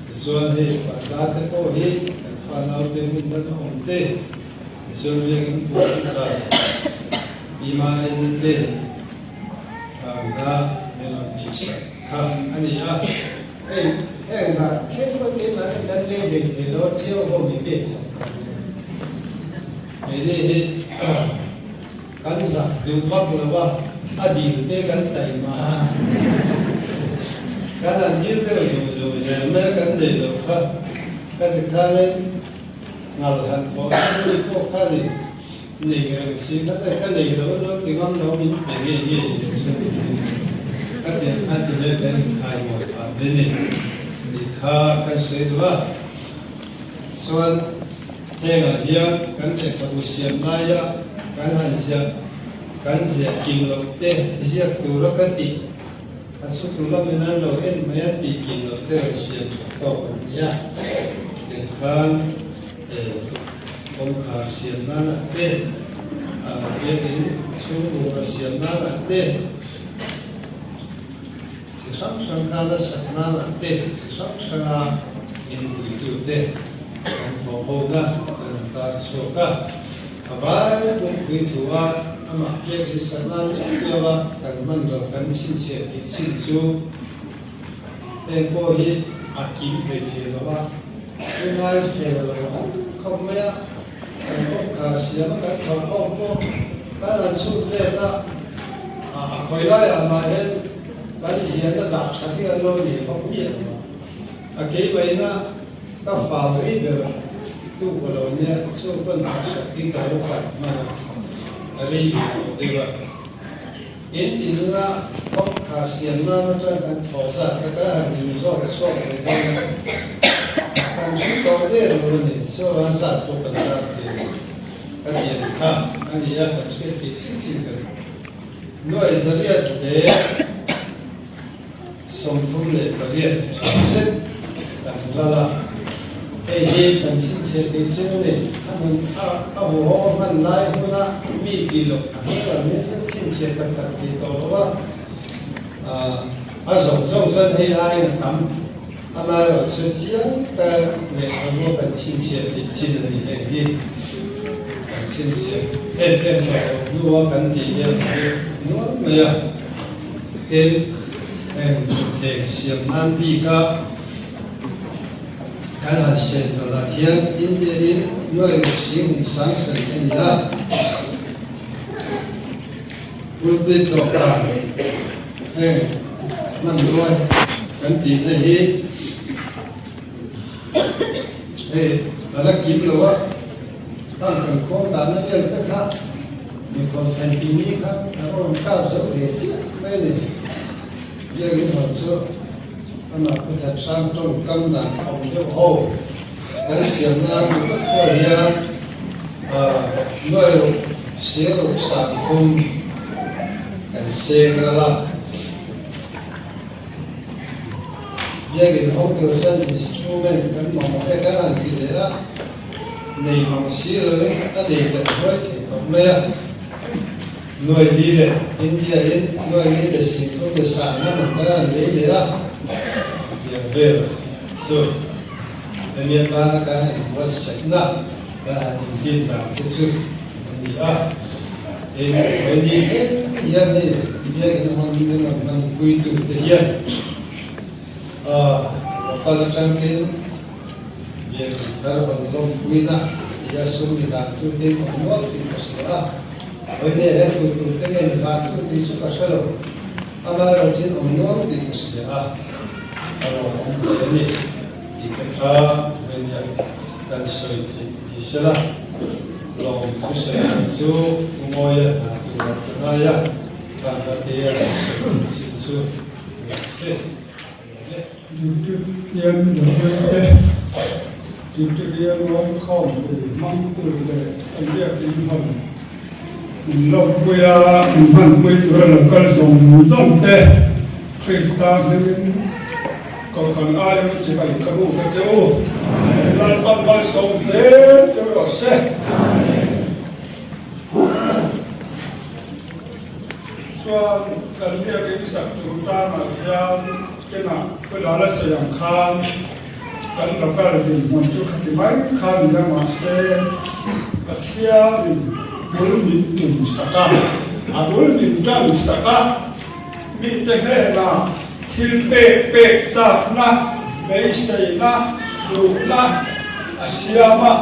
Tichuan hei Panda te pawh hi kan fanau te hmun dang a awm te. Tichuan biakinn pawh zan Ima en te kangna min rawn tihsak kha a ni a. Hei heng ah thleng pawh keimah hian kan lei ve thei lo a, Ṭiau ho mi pek chak kan ni a. Keini hi kan zak duh vak lo a, a dil te kan taima a, kan han dil deuh zung zung zel mai a kan nei loh kha ka ti khanin ngal han thawh chu mi pawh khanin Nei reng si kha chuan ka nei lo lo ti ngam lo min pe nge nge zir chu ni hi ka tiang khan ti leh kan inkhai mawi phah ve ni ni kha kan sawi duh a. Chuan hengah hian kan lehkhabu siam laia kan han ziah kan ziah kim loh te ziak tura ka tih a chhutu lamin an lo en mai a tih kim loh te rawn siam tha tawk an ni a tiang khan Kawngkhar siam nanah te, biakinn chhungmura siam nanah te, chi hrang hrang khana sak nanah te, chi hrang hranga min puitute kan thawh hona kan han tar chhuak a. A vai pumpuy thu a amah biakinn sak nan miau miau a kan hman lo kan chhinchhiah tih chin chu Heng pawh hi a kim thei thei lo a, i ngai fel lo ang khawp mai a, kan kawngkhar siam a kan tho khawm pawh kan han chhut let a, a khawi laiah mah hian kan ziahna dah tha hi an lo nei bawk miah lo a, a keimahina ka fa rei ber tu ka lo nia chu pawn hausak hi ka lo paih hman a, a rei ve tawh deuh a. In tinna kawngkhar siam nan atang kan thaw zat kha kan han in zawk chhuak ve dawn a, kan hre tawh der lo a ni. Chuan zat pawh kan tar thei lo. Ka tiang kha a ni a, kan hriat theih chin chin kan nuai zariat leh 38 tha zet kan lal a, hei hi kan chhinchhiah theih chu a ni. A hmun a a huhawng a hman lai huna mi tih loh a hmel ang hi chu chhinchhiah tak tak thei tawh lo a, a zawng zawng chuan hei aiin a tam. Amaherawh chu chiang tak lehkhabu kan chhinchhiah theih chin a ni heng hi kan chhinchhiah em em tawh loh hnua kan tih hian a hre nual mai a. Tin, heng thutthleng siam nan bika kan han sen tawlah hian India-in nuai ruk sing hnih sang sarih a ni a, pulpit dawhkan heng hmanrua kan tihna hi hei a la kim lo a, hang kan khawl danna vel te kha Mikhawl Thankimi kha a rawn kap zo ve chiah mai a ni. Biakinn ho chu amah Pu Thathrang tawngkam dan a awm deuh ho. Kan siam nan ringawt pawh hian nuai ruk sir ruk 30 kan seng ral a. Biakinn ho tur chuan instrument kan mamawh e kan han ti leh a. Nei mang si loin a nei kan hruai thei khawp mai a. Nuai li leh India in nuai li leh 30 leh sangna man kha an lei leh a, tiang vel chu hemi atana kan inbuatsaihna kan han inbin dan te chu a ni a. Tin, vawiin thleng hian hei biakinn hawn min rawn hmanpui tute hian local atangin Biakinn thar rawn lawmpuina tia sum mi hlantu te in awm nual tih ka hria a, Vawinia hian tu tu te nge mi hlantu tih chu ka hre lo, amaherawhchu in awm nual tih ka hria a, a lawmawm hle a ni tih te kha vawinia kan sawi theih ni sela, lawm thusawi ang chu Pu Mawia hna turah ka ngai a, Tlanna te a rawn sawi theih chin chu ni se. Duty hian Lunglen te, Duty bial Rawngkhawm pui hmangtu leh kan biakinn hawn min lawmpui a, min hmanpui tura lo kal zawng zawng te Krista hmingin Kohhran aiawm chibai ka bu ta che u. Lalpan malsawm zel che rawh se. Chuan kan biakinn sak chungchangah hian kenah Pu Lala sawi ang khan kan local dinhmun chu khati mai kha ni a, mahse. Pathianin bul min tum sak a, a bul min tan sak a, mite hnenah thil pek pek chakna, beiseina, duhna a siam a,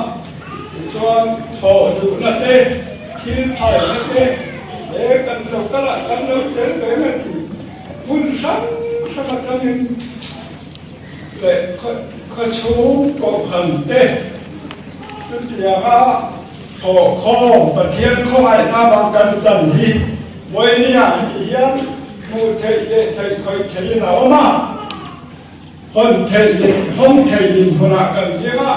tichuan thawh duhna te, thil phalna te he kan lo kalah kan lo tel ve nge tih hmun hrang hrang atangin leh khawchhung kohhran te chutianga thawhkhawm Pathian khawngaihna bang kan chan hi Vawinia heti hian hmuh theih leh theih khawih theihin a awm a, hawn theih leh hawng thei dinhmunah kan ding a,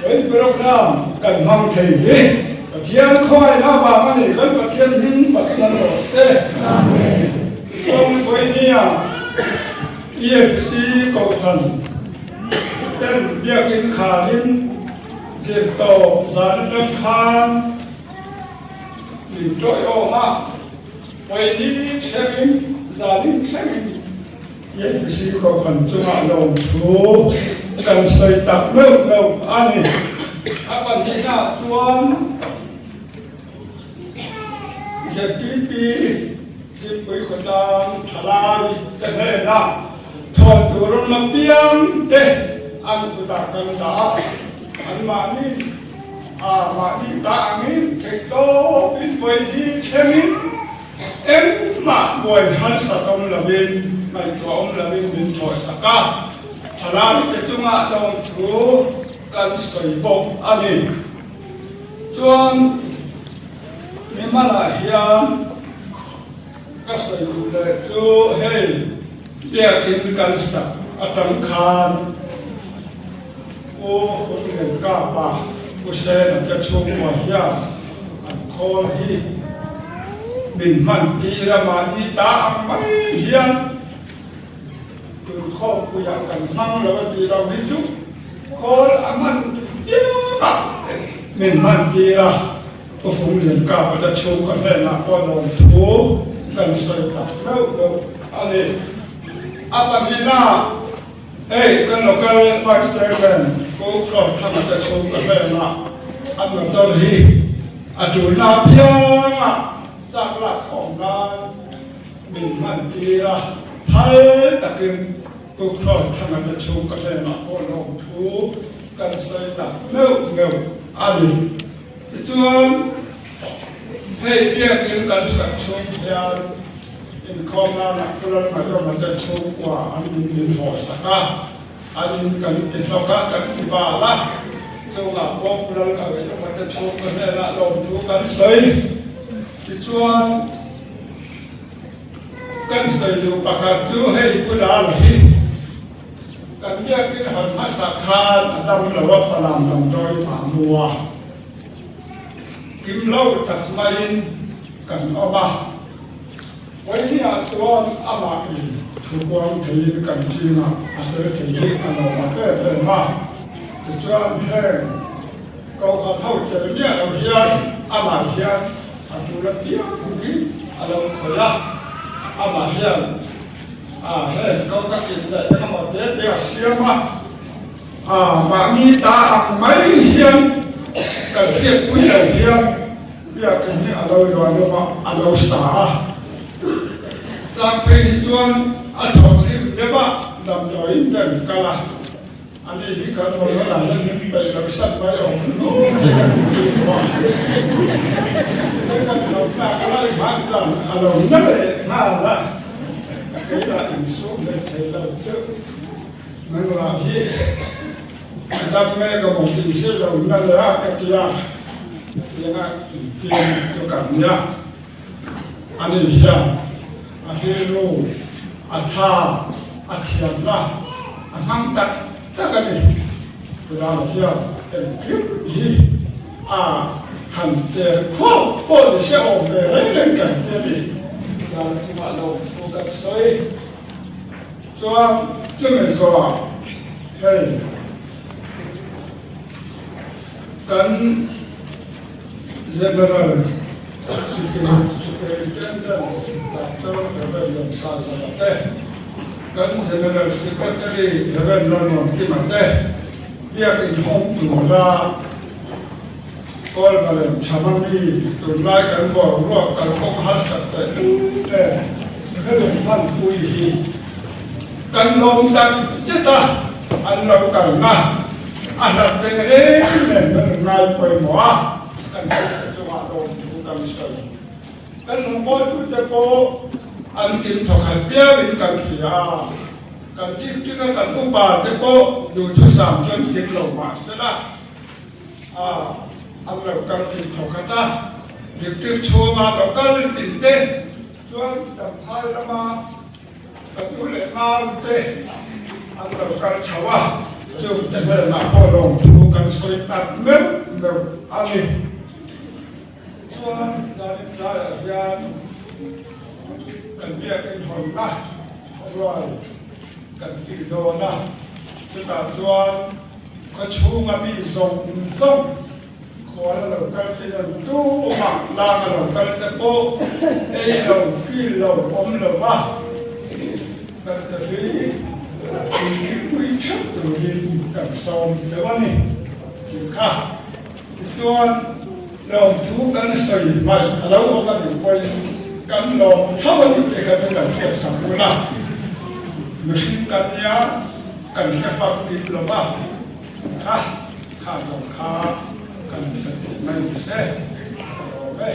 vawiin program kan hmang thei hi Pathian khawngaihna vang a ni, kan Pathian hming fakin an rawh se. Tichuan Vawinia EFC Kohhran ten biakin kharin zirtawp zan atang khan min tawih awm a, Vawiin thlengin zanin thlengin EFC Kohhran chungah lawmthu kan sawi tak meuh meuh a ni. A pahnihnaah chuan ZTP Zipui khawtlang thalai te hnenah thawn tur awm apiang te an kutah kan dah a, anmahni a mahni ta angin theihtawpin vawiin thlengin engmah buai harsat awm lovin ngaihtuah awm lovin min thawhsak a, thalai te chungah lawmthu kan sawi bawk a ni. Chuan mimalah hian ka sawi duh leh chu hei biakin kan sak atang khan Pu Hunlian Kapa Pu Sena te chhungkua hian an khawl hi min hman tir a, mahni ta ang mai hian Tunkhawmpuiah kan hmang lo a tih lo hi chu khawl a hman piang a, min hman tir a, Pu Funglian Kapa te chhungkaw hnenah pawh lawmthu kan sawi tak meuh meuh a ni. A pahnihna hei kan local vice chairman Pu Hlawhthanga te chhungkaw hnenah an motor hi a tulna pianga chak lak khawm nan Min hman tir a, phal takin Tukhrawn Thanga te chhung ka hlemah pawh lawmthu kan sawi tak meuh meuh a ni. Tichuan, hei biakin kan sak chhung hian inkhawm nanah Pu Lalmalawma te chhungkua an in min haw sak a, an in kan ti hlawk a, kan ti bal a, chungah pawh Pu Lalmalawma te chhungkaw hnenah lawmthu kan sawi. Tichuan, kan sawi duh pakhat chu hei Pu Lala hi kan biakin hawn hmasa khan a dam lo a, Falam damdawi a mu a, kim lo tak maiin kan awm a, Vawinia chuan amah in thukuang theiin kan zingah a tel thei hi a nuam a em em a, tichuan heng Kohhran ho tel miah lo hian amah hian a tul apiang hi a lo khawih a, amah hian a heng ko ka kin leh engemaw te te a siam a, a mahni ta ang mai hian kan hriatpui lo hian biakin hi a lo luah lawm a, a lo sa a. Chang phei hi chuan a thawk hlim deuh a, damdawiin te an kal a. Ani hi kan rawn la hian min peih lo sat mai awm ti kan ti tawh a. Hei kan lo tlak lai hman chuan a lo na leh nghal a, keimah insum leh thei lo chu nangmah hi a dam mek a maw tih si lo na leh a ka ti a, hetianga infiam chu kan nia. Ani hian a rilru a tha a thiamna a hmang tak tak a ni. Tunah hian engkim hi a han cher khuau pawh ni se awm ve reng reng kan ti a ni. Tunah chungah lo thu kan sawi chuan chumi zawhah hei kan General Superintendent Doctor Rev. Liansailova te, kan General Secretary Rev. Lalnuamkima te biakin hawng tura Kawlbalem chham a mi tunlai kan boruak kalkawng harsat tehlul nen rilru hmanpui hi kan lawm tak zet a, an lo kalna a hlat teh reng nen kan rawn ngai pawimawh a, kan hmeichhe chungah lawmthu kan sawi. Kan rawngbawltute pawh an kim thawkhat viauin kan hria a, kan district-a kan upate pawh duhthusam chuan kim lo mah sela a an lo kal kim thawkhat a, district chhunga lo kal tin te chuan Champhai lama kan u leh naute an lo kal chho a, chungte hnenah pawh lawmthu kan sawi tak meuh meuh a ni. Chuan zanin tlaiah hian kan biakin hawnna rual kan tih dawn a, chutah chuan khaw chhunga mi zawng zawng khual a lo kal te hian tumah lang a lo kal te pawh ei lo kil lo awm lo va, kan ta hi inthilpui theuh turin kan sawm cheu a ni tih kha. Tichuan, lawmthu kan sawi hmaih a lo awm a nih pawhin kan lawm tho a nih te kha chu kan hriat sak bul a. Mihring kan nia kan hre fak tih lo va, kha kha zawng kha kan sawi mai ni se ka lawm e.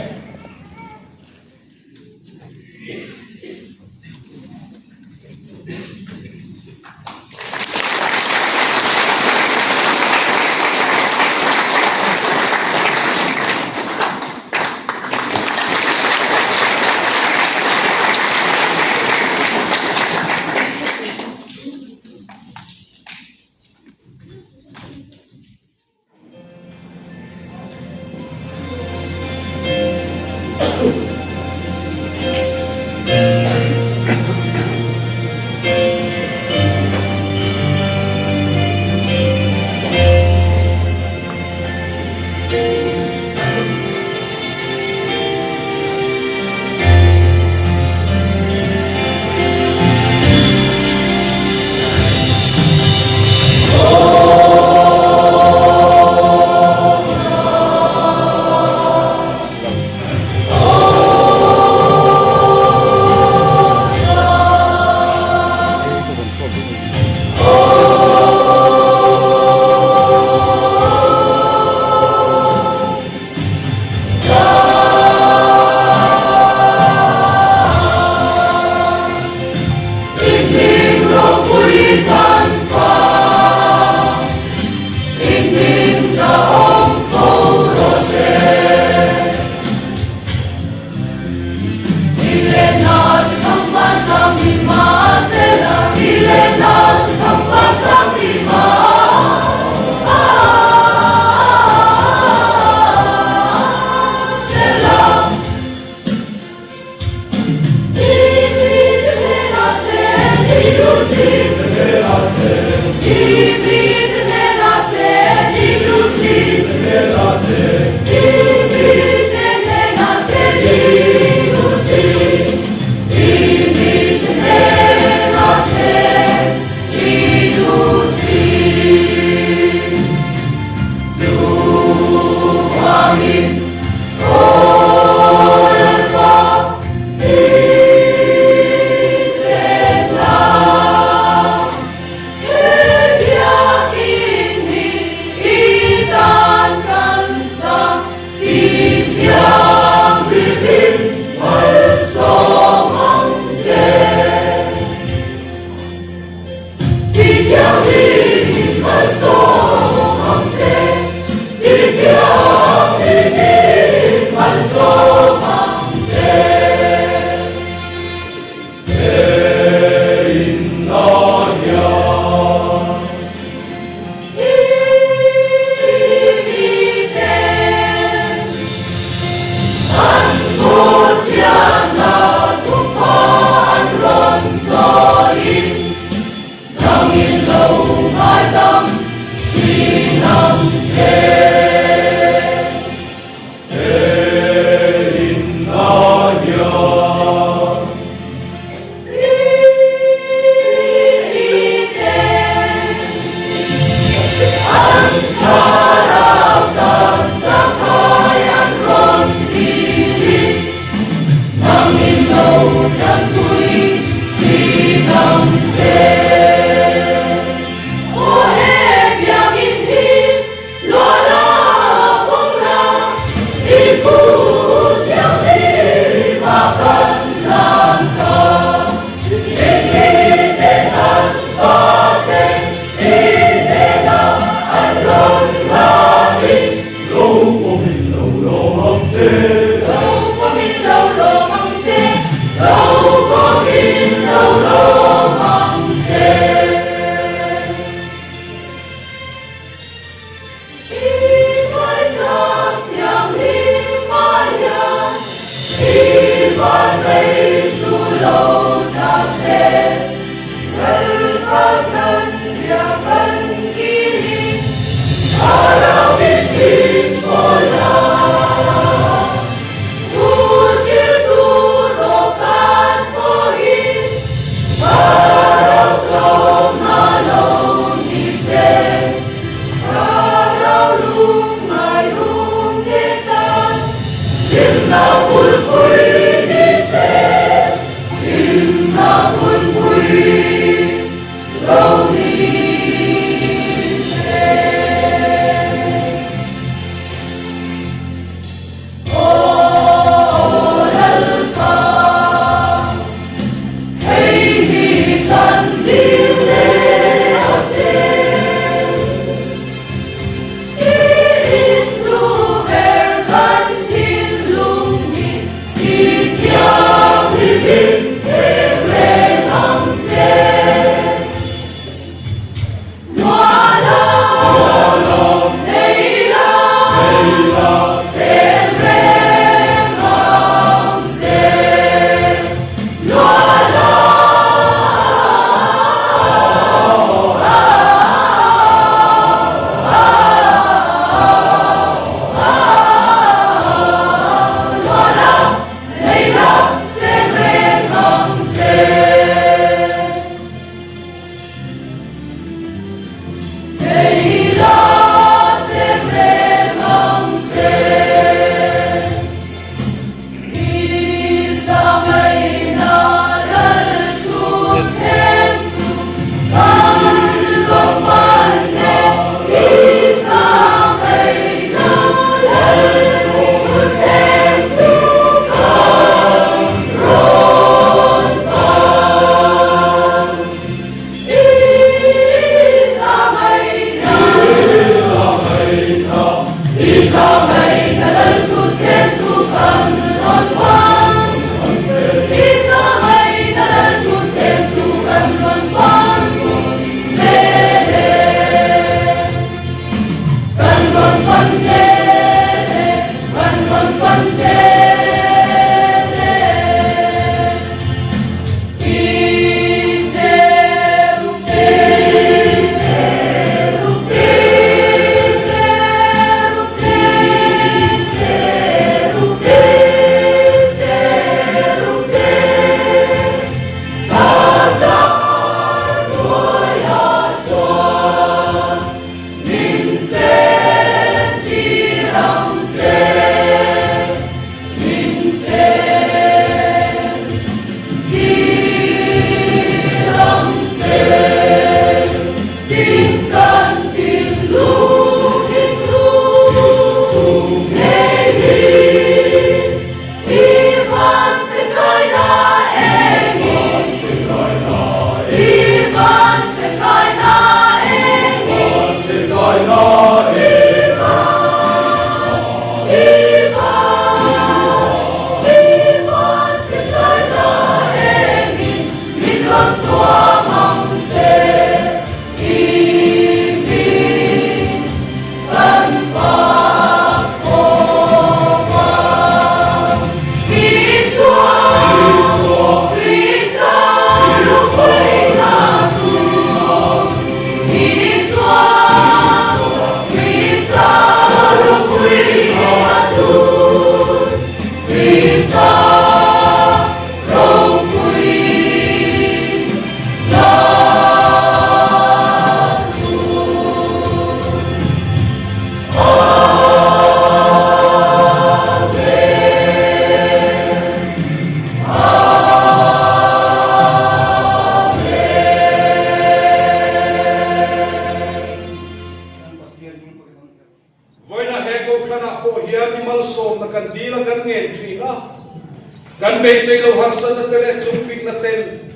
Kan beisei lo harsatna te leh chungpikna ten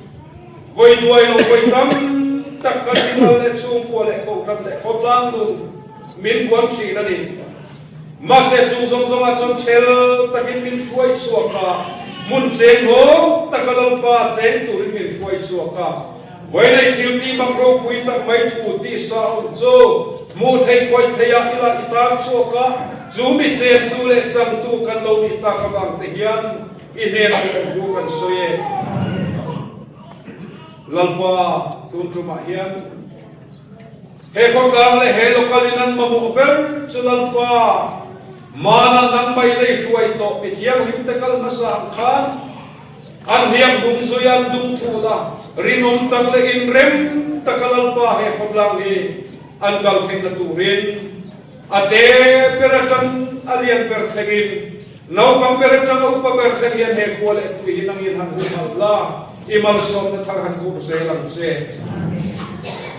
vawi duai lo vawi tam tak kan mimal leh chhungkua leh kohhran leh khawtlang nun min buan thin a ni. Mahse chung zawng zawngah chuan chhel takin min hruai chhuak a, hmun cheng nuam taka Lalpa cheng turin min hruai chhuak a. Vawi nei thil tih bak ropui tak mai thu tisa awm chu hmuh theih khawih theih ah ila i tar chhuak a, chu mi chentu leh changtu kan lo nih tak avang te hian i hnenah kan thu kan sawi e. Lalpa tun tumah hian he khawtlang leh he local in an mamawh ber chu Lalpa mana nangmah i lei hruai tawh mi thianghlim te kal hmasa ang khan An hliam dum zui an dum thul a, rinawm tak leh inrem taka Lalpa he khawtlang hi an kal theihna turin a te ber atang a lian ber thlengin, naupang ber atang a upa ber thleng hian he khua leh tui hi nangin han humhalh la, i malsawmna thar han vur zel ang che.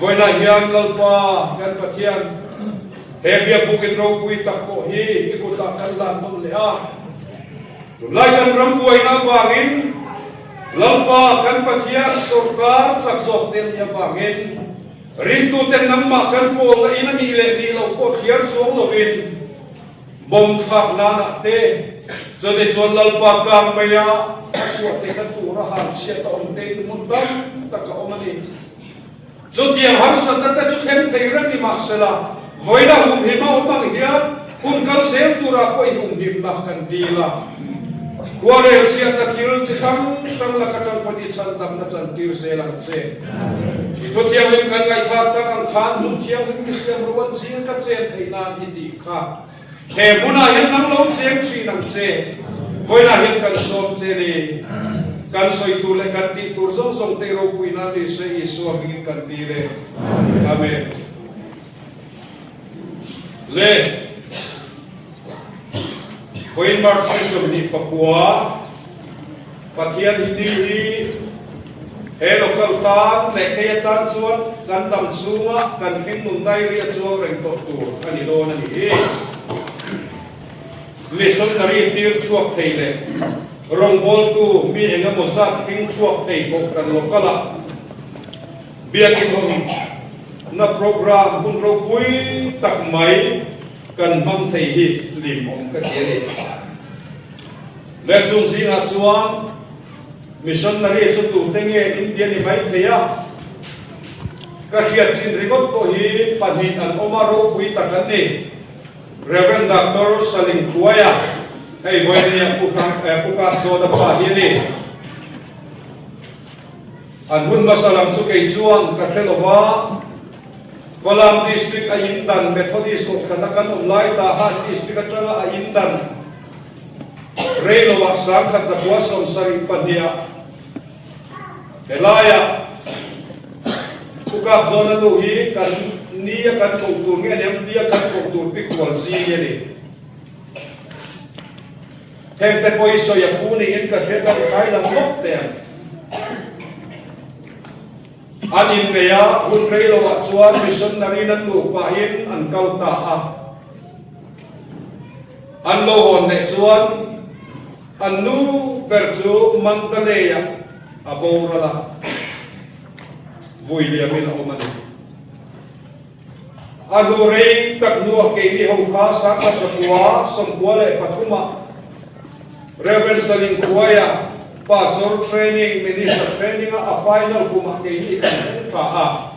Vawiinah hian Lalpa kan Pathian he biakbukin ropui tak pawh hi i kutah kan lan nawn leh a. Tunlai kan ram buaina avangin Lalpa kan Pathian sawrkar chak zawk te nih avangin ringtuten nangmah kan pawlna in a nih leh nih loh pawh thliar chuang lovin bomb thlak nanah te chute chuan Lalpa kang maia a chhuah theihna tura han chhiat a awm te in hmun tam tak a awm a ni. Chutiang harsatna te chu thleng thei reng ni mahsela, vawiina humhim a awm ang hian hun kal zel turah pawh i humhimna kan dil a. Khuarel chhiatna thil chi hrang hrang laka tang pawhin i chhandamna chantir zel ang che. I thu thianghlim kan ngaihthlak tak ang khan hmun thianghlim i siam ruan zing ka chen theih nan i tih kha. He hmunah hian nang lo cheng thin ang che. Vawiinah hian kan sawm che ni. Kan sawi tur leh kan tih tur zawng zawng te ropui nan ni se Isua hmingin kan dil e. Amen. Le Vawiin March ni 29 Pathian hi ni hi he local tan leh kei atan chuan kan dam chhunga kan hringnun diary a chuang reng tawh tur a ni dawn a ni hi. Missionary tir chhuak thei leh rawngbawltu mi eng emaw zat hring chhuak thei kohhran local ah biakin awm na program hun ropui tak mai kan hmang thei hi hlimawm ka ti a ni. Leh chung zingah chuan missionary chu tute nge India ni mai thei a, ka hriat chin ringawt pawh hi pahnih an awm a, ropui tak an ni. Rev. Doctor Salim Khuaia, hei vawinia Pu Hrang Pu Kapzawna pa hi a ni. An hun hmasa lam chu kei chuan ka hre lo va, Falam District a indan Methodist kohhrana kan awm lai tahan District atanga a indan Rei lovah 1972ah helaia Pu Kapzawna nu hi kan nia kan koh tur nge aniang nia kan koh tur pi khual zing a ni. Heng te pawh hi sawi a phu niin ka hria kan khai lam lawk teh ang. An innei a, hun rei lovah chuan missionary nan nupain an kal ta a. An lo hawn leh chuan an nu ber chu Mandalay-ah a boral a, vui liamin a awm a ni. A hnu rei tak hnuah keini ho kha 1943 Rev. Saling Khuaia Pastor Training, Minister Training-a a final kumah keini kan thleng ta a.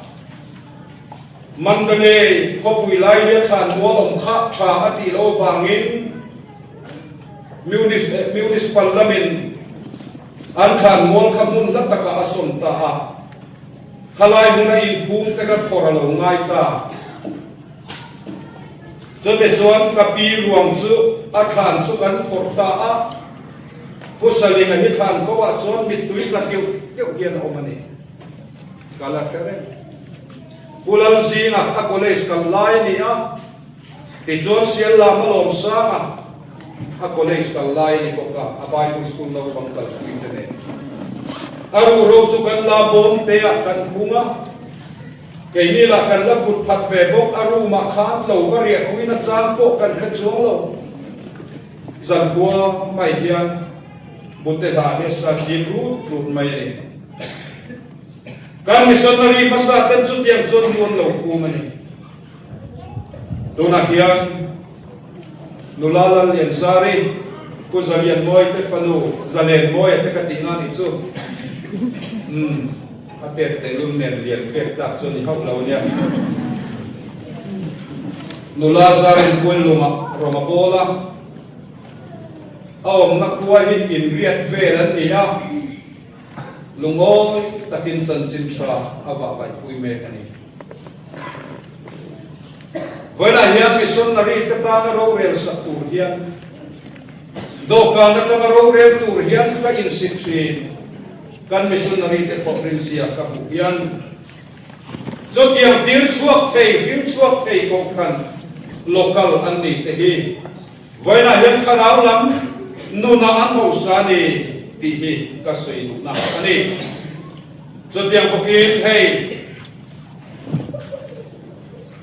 Mandalay khawpui lailia thlan mual awm kha tha a tih loh avangin Municipal lamin an thlan mual kha hmun hla takah a sawn ta a. Khalai hmuna inphum te kha phawrh a lo ngai ta. Chute chuan ka pi ruang chu a thlan chu kan phawrh ta a, Pu Salinga hi thlan ko ah chuan mittui tla keuh keuh hian a awm a ni. Ka la hre reng. Pu Lalzinga a college kal lai a ni a, tichuan Siallam a lawmsang a, a college kal lai a ni bawk a, a Bible school naupang kal pui te nen. A ruhro chu kan la bawm te ah kan khung a, keini lah kan la phut phat ve bawk, a room ah khan lo va riah puina chang pawh kan hre chuang lo. Zankhua mai hian. Bute hla hi a sa chim rut rut mai a ni. Kan missionary hmasa ten chutiang chuan lu an lo phum a ni. Tunah hian nula Lallianzari, Pu Zalianmawia te fanu Zalenmawia te ka tihna a nih chu. Umm, a pek tehlul nen lian pek tak chu a ni hauh lo ania. Nula Zarin Puanlungah rawng a bawl a. A awmna khua hi inriat vel an ni a, lungawi takin chanchin tha a vah vaihpui mek a ni. Vawiinah hian missionary te tana rorel sak tur hian dawhkan atanga rorel tur hian ka insit thin. Kan missionary te thawhrim zia ka hmuh hian chutiang tir chhuak thei, hrim chhuak thei kohhran local an ni te hi Vawiinah hian thlarau lam nunah an hausa a ni tih hi ka sawi duhna a ni. Chutiang bawkin hei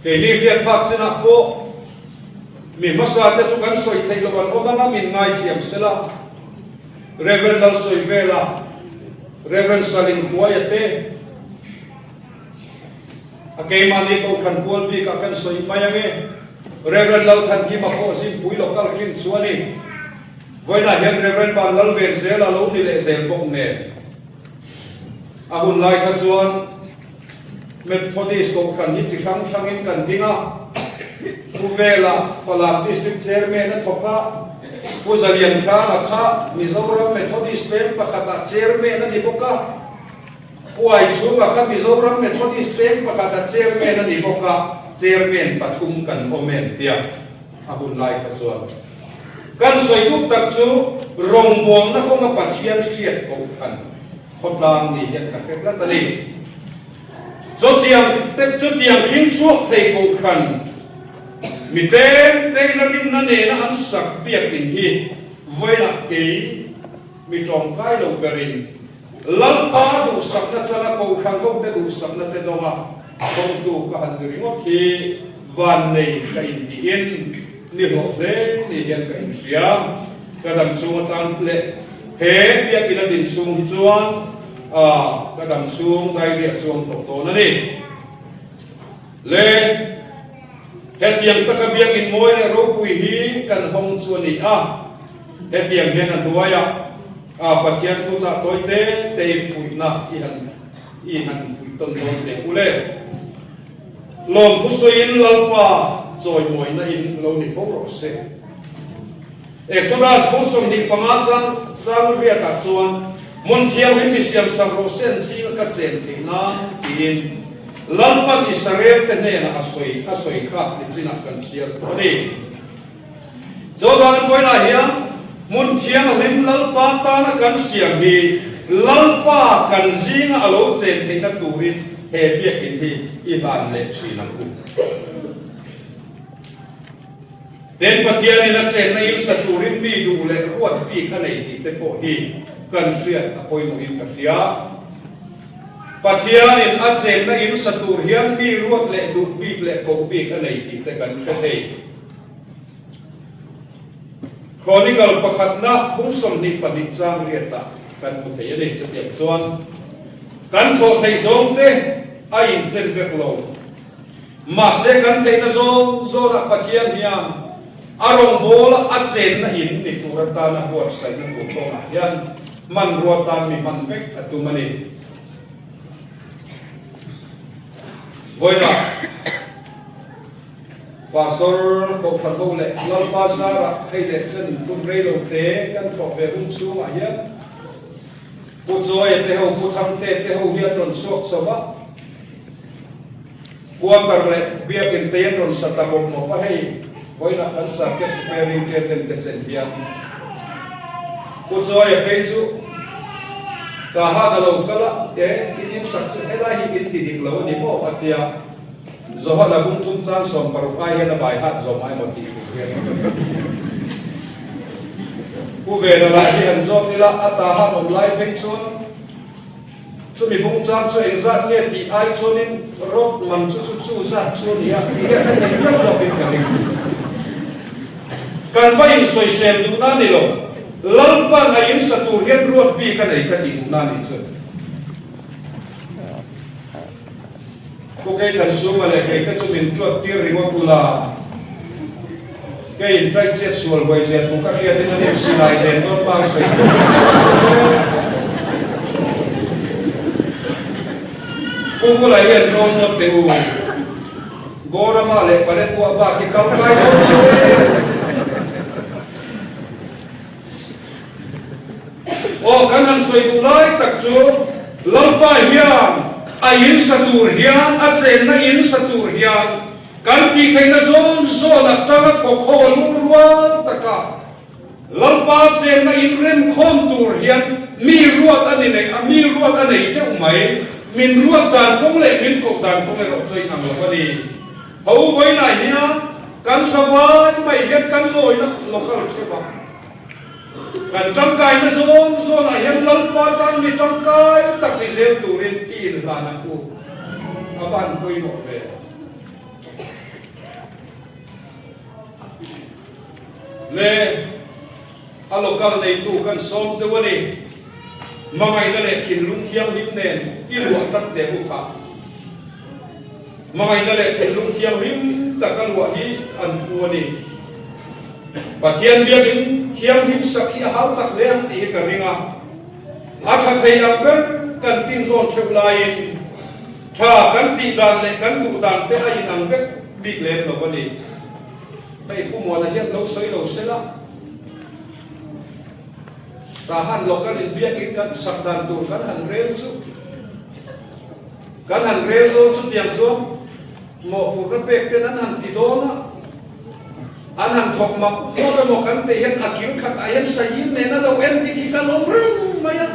keini hriat phak chinah pawh mi hmasa te chu kan sawi theih loh an awm anga min ngaithiam sela, Rev. Lalsawivela, Rev. Salinhuaia te, A keimahni Kohhran kual bikah kan sawi mai ange. Rev. Lalthankima pawh Zimpui Local hlim chu a ni. Vawiinah hian Rev. Van Lalven zel a lo ni leh zel bawk nen. A hun lai kha chuan Methodist Kohhran hi chi hrang hrangin kan ding a. Pu Vela, Falam District Chairman a thawk a. Pu Zalianhranga kha Mizoram Methodist peng pakhatah Chairman a ni bawk a. Puai chhungah kha Mizoram Methodist peng pakhat a Chairman a ni bawk a, Chairman pathum kan awm em tia a hun lai kha chuan kan sawi duh tak chu rawngbawlna kawnga Pathian hriat kohhran khawtlang ni hian ka hre tlat a ni. Chutiang chutiang hlim chhuak thei kohhran mi tlem teina rinna nena an sak biakin hi vawiinah kei mi tawngkai lo berin Lalpa duhsakna changa Kohhran hote duhsakna te dawnga hawngtu ka han ni ringawt hi vannei ka intiin ni hlawh hle ni hian ka inhria. Ka dam chhung atan leh he biakinn a din chhung hi chuan ka dam chhung diary a chuang tawh dawn a ni. Le hetiang taka biakinn mawi leh ropui hi kan hawng chu a ni a, hetiang hian a hnuaiah A Pathian thu chah tawi te te in fuihna i han i han fuih tawn dawn teh u le. Lawmthu sawiin Lalpa chawimawina in lo ni fo rawh se. Exodus bung 25 chang chang riatah chuan hmun thianghlim mi siamsak rawh se an ching a ka chen theih nan tiin Lalpan Israel te hnenah a sawi a sawi kha nichinah kan chhiar tawh a ni. Chawdang vawiinah hian hmun thianghlim Lalpa tana kan siam hi Lalpa kan zinga a lo chen theihna turin he biakinn hi i hlan leh thin ang u. Tin, Pathianin a chenna in sa turin mi duh leh ruat bik a nei tih te pawh hi kan hriat a pawimawhin ka hria. Pathianin a chenna in sa tur hian mi ruat leh duh bik leh koh bik a nei tih te kan hre thei. Chronicle pakhatna phung 22 chang riatah kan hmu thei a ni. Chutiang chuan kan thawh theih zawng te a inchen vek lo. Mahse kan theihna zawng zawnah Pathian hian a rawngbawla a chenna in ni tur atana buatsaihna tur kawngah hian hmanrua tan mi hman vek a tum a ni. Vawiinah. Pastor Kohhran ho leh Lalpa zarah hei leh chen tum rei lo te kan thawk ve hun chhungah hian Pu Chawia te ho, Pu Thangte te ho hi an rawn chhuak chho a, Quarter leh Biakin te an rawn sa ta mawp mawp a, hei vawiinah kan sa guest pairing te ten te chen hian Pu Chawia phei chu ka han a lo kal a, e in insak chu helai hi in ti dik lo a ni maw a tia. Johana bung thum chang 60 ai hian a bai hat zawm ai maw tih tur hian Pu Vena lah hi han zawm ila a ta han awm lai phei chuan chumi bung chang chu engzat nge tih ai chuanin rawt man chu chu chu zat chu a ni a tih hian ka thei viau zawkin ka ring. Kan va insawisel duhna a ni lo. Lalpan a in sa tur hian ruat bik a nei ka tih duhna a nih chu. Pu Keithansuma leh kei te chu min tuat tir ringawt ula, kei in tai chiat sual huai zia thu ka hriat in a nih silai zen dawn bang sawi tur ka nei lo ve. Pu Vula hian rawn ngawt teh u, Gorama leh Paletwa bak hi kal kai dawn lo ve. Aw, kan han sawi duh lai tak chu Lalpa hian a in sa tur hian, a chenna in sa tur hian kan tih theihna zawn zawn atanga thawk ho a lungrual taka Lalpa chenna in remkhawm tur hian mi ruat a ni nei a, mi ruat a nei teuh mai. Min ruat dan kawng leh min koh dan kawng erawh chu a inang lo a ni. Ho vawiinah hian kan zavai mai hian kan lawina local theuh a. Kan tangkaina zawn zawnah hian Lalpa tan mi tangkai tak ni zel turin i inhlan ang u. A va han pawimawh ve. Le a local neitu kan sawm cheu a ni. Hmangaihna leh thinlung thianghlim nen i luah tak teh u kha. Hmangaihna leh thinlung thianghlim taka luah hi an phu a ni. Pathian biakin thianghlim sak hi a hau tak hle ang tih hi ka ring a. A tha thei ang ber kan tin zawn theuh laiin tha kan tih dan leh kan duh dan te a inang vek bik lem lo a ni. Hei Pu Muana hian lo sawi lo se la, Tahan local in biakin kan sak dan tur kan han rel chu kan han rel zo chutiang chuan mawhphurhna pek ten an han ti dawn a. An han thawk mak mak emaw kan tih hian a kil khat ah hian Sayin nen a lo en dik hi kan awm reng mai a.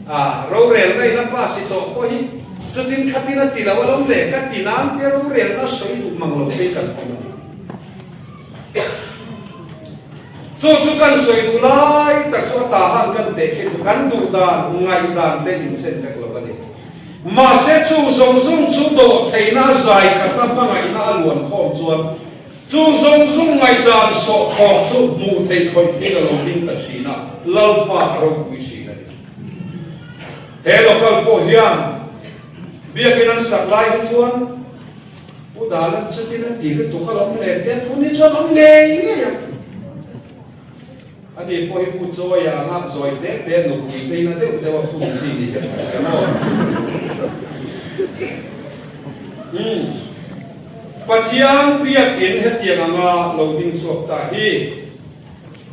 Ah, rorelna in a pass i tawh pawh hi chutin khatin a ti lo alawm le, ka ti nan te rorelna sawi duh mang lo phei kan awm a ni. Chu chu kan sawi duh lai tak chu a ta han kan teh khin kan duh dan, ngaihdan te inchen vek lo a ni. Mahse chung zawng zawng chu dawhtheihna zai khatna hmangaihna a luan khawm chuan chung zawng zawng ngaihdan sawhkhawk chu hmuh theih khawih thil a lo ding ta thin a, Lalpa a ropui thin a ni. He local pawh hian biakin an sak lai hi chuan Pu Dalan chutin a ti lutuk a lawm leh te thu ni chuan awm ngei ngei a. Ani pawh hi Pu Chawia anga zawi te te nupui te in a deuh deuh a phun chi ni hian ka hria maw? Umm. Pathian biakin hetiang anga lo ding chhuak ta hi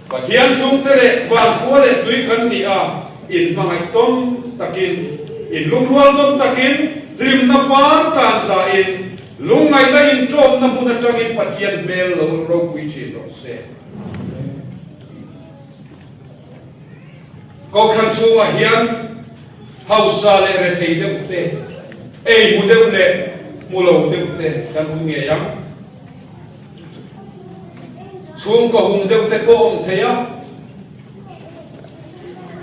Pathian chhungte leh vankhua leh tui kan ni a, inhmangaih tawn takin, inlungrual tawn takin, hlimna par tan zain, lungngaihna intawmna hmun atangin Pathian hmel lo ropui thin rawh se. Kohhran chhungah hian hausa leh rethei deuh te, ei hmu deuh leh hmu lo deuh te kan awm ngei ang. Chhungkaw hum deuh te pawh awm thei a,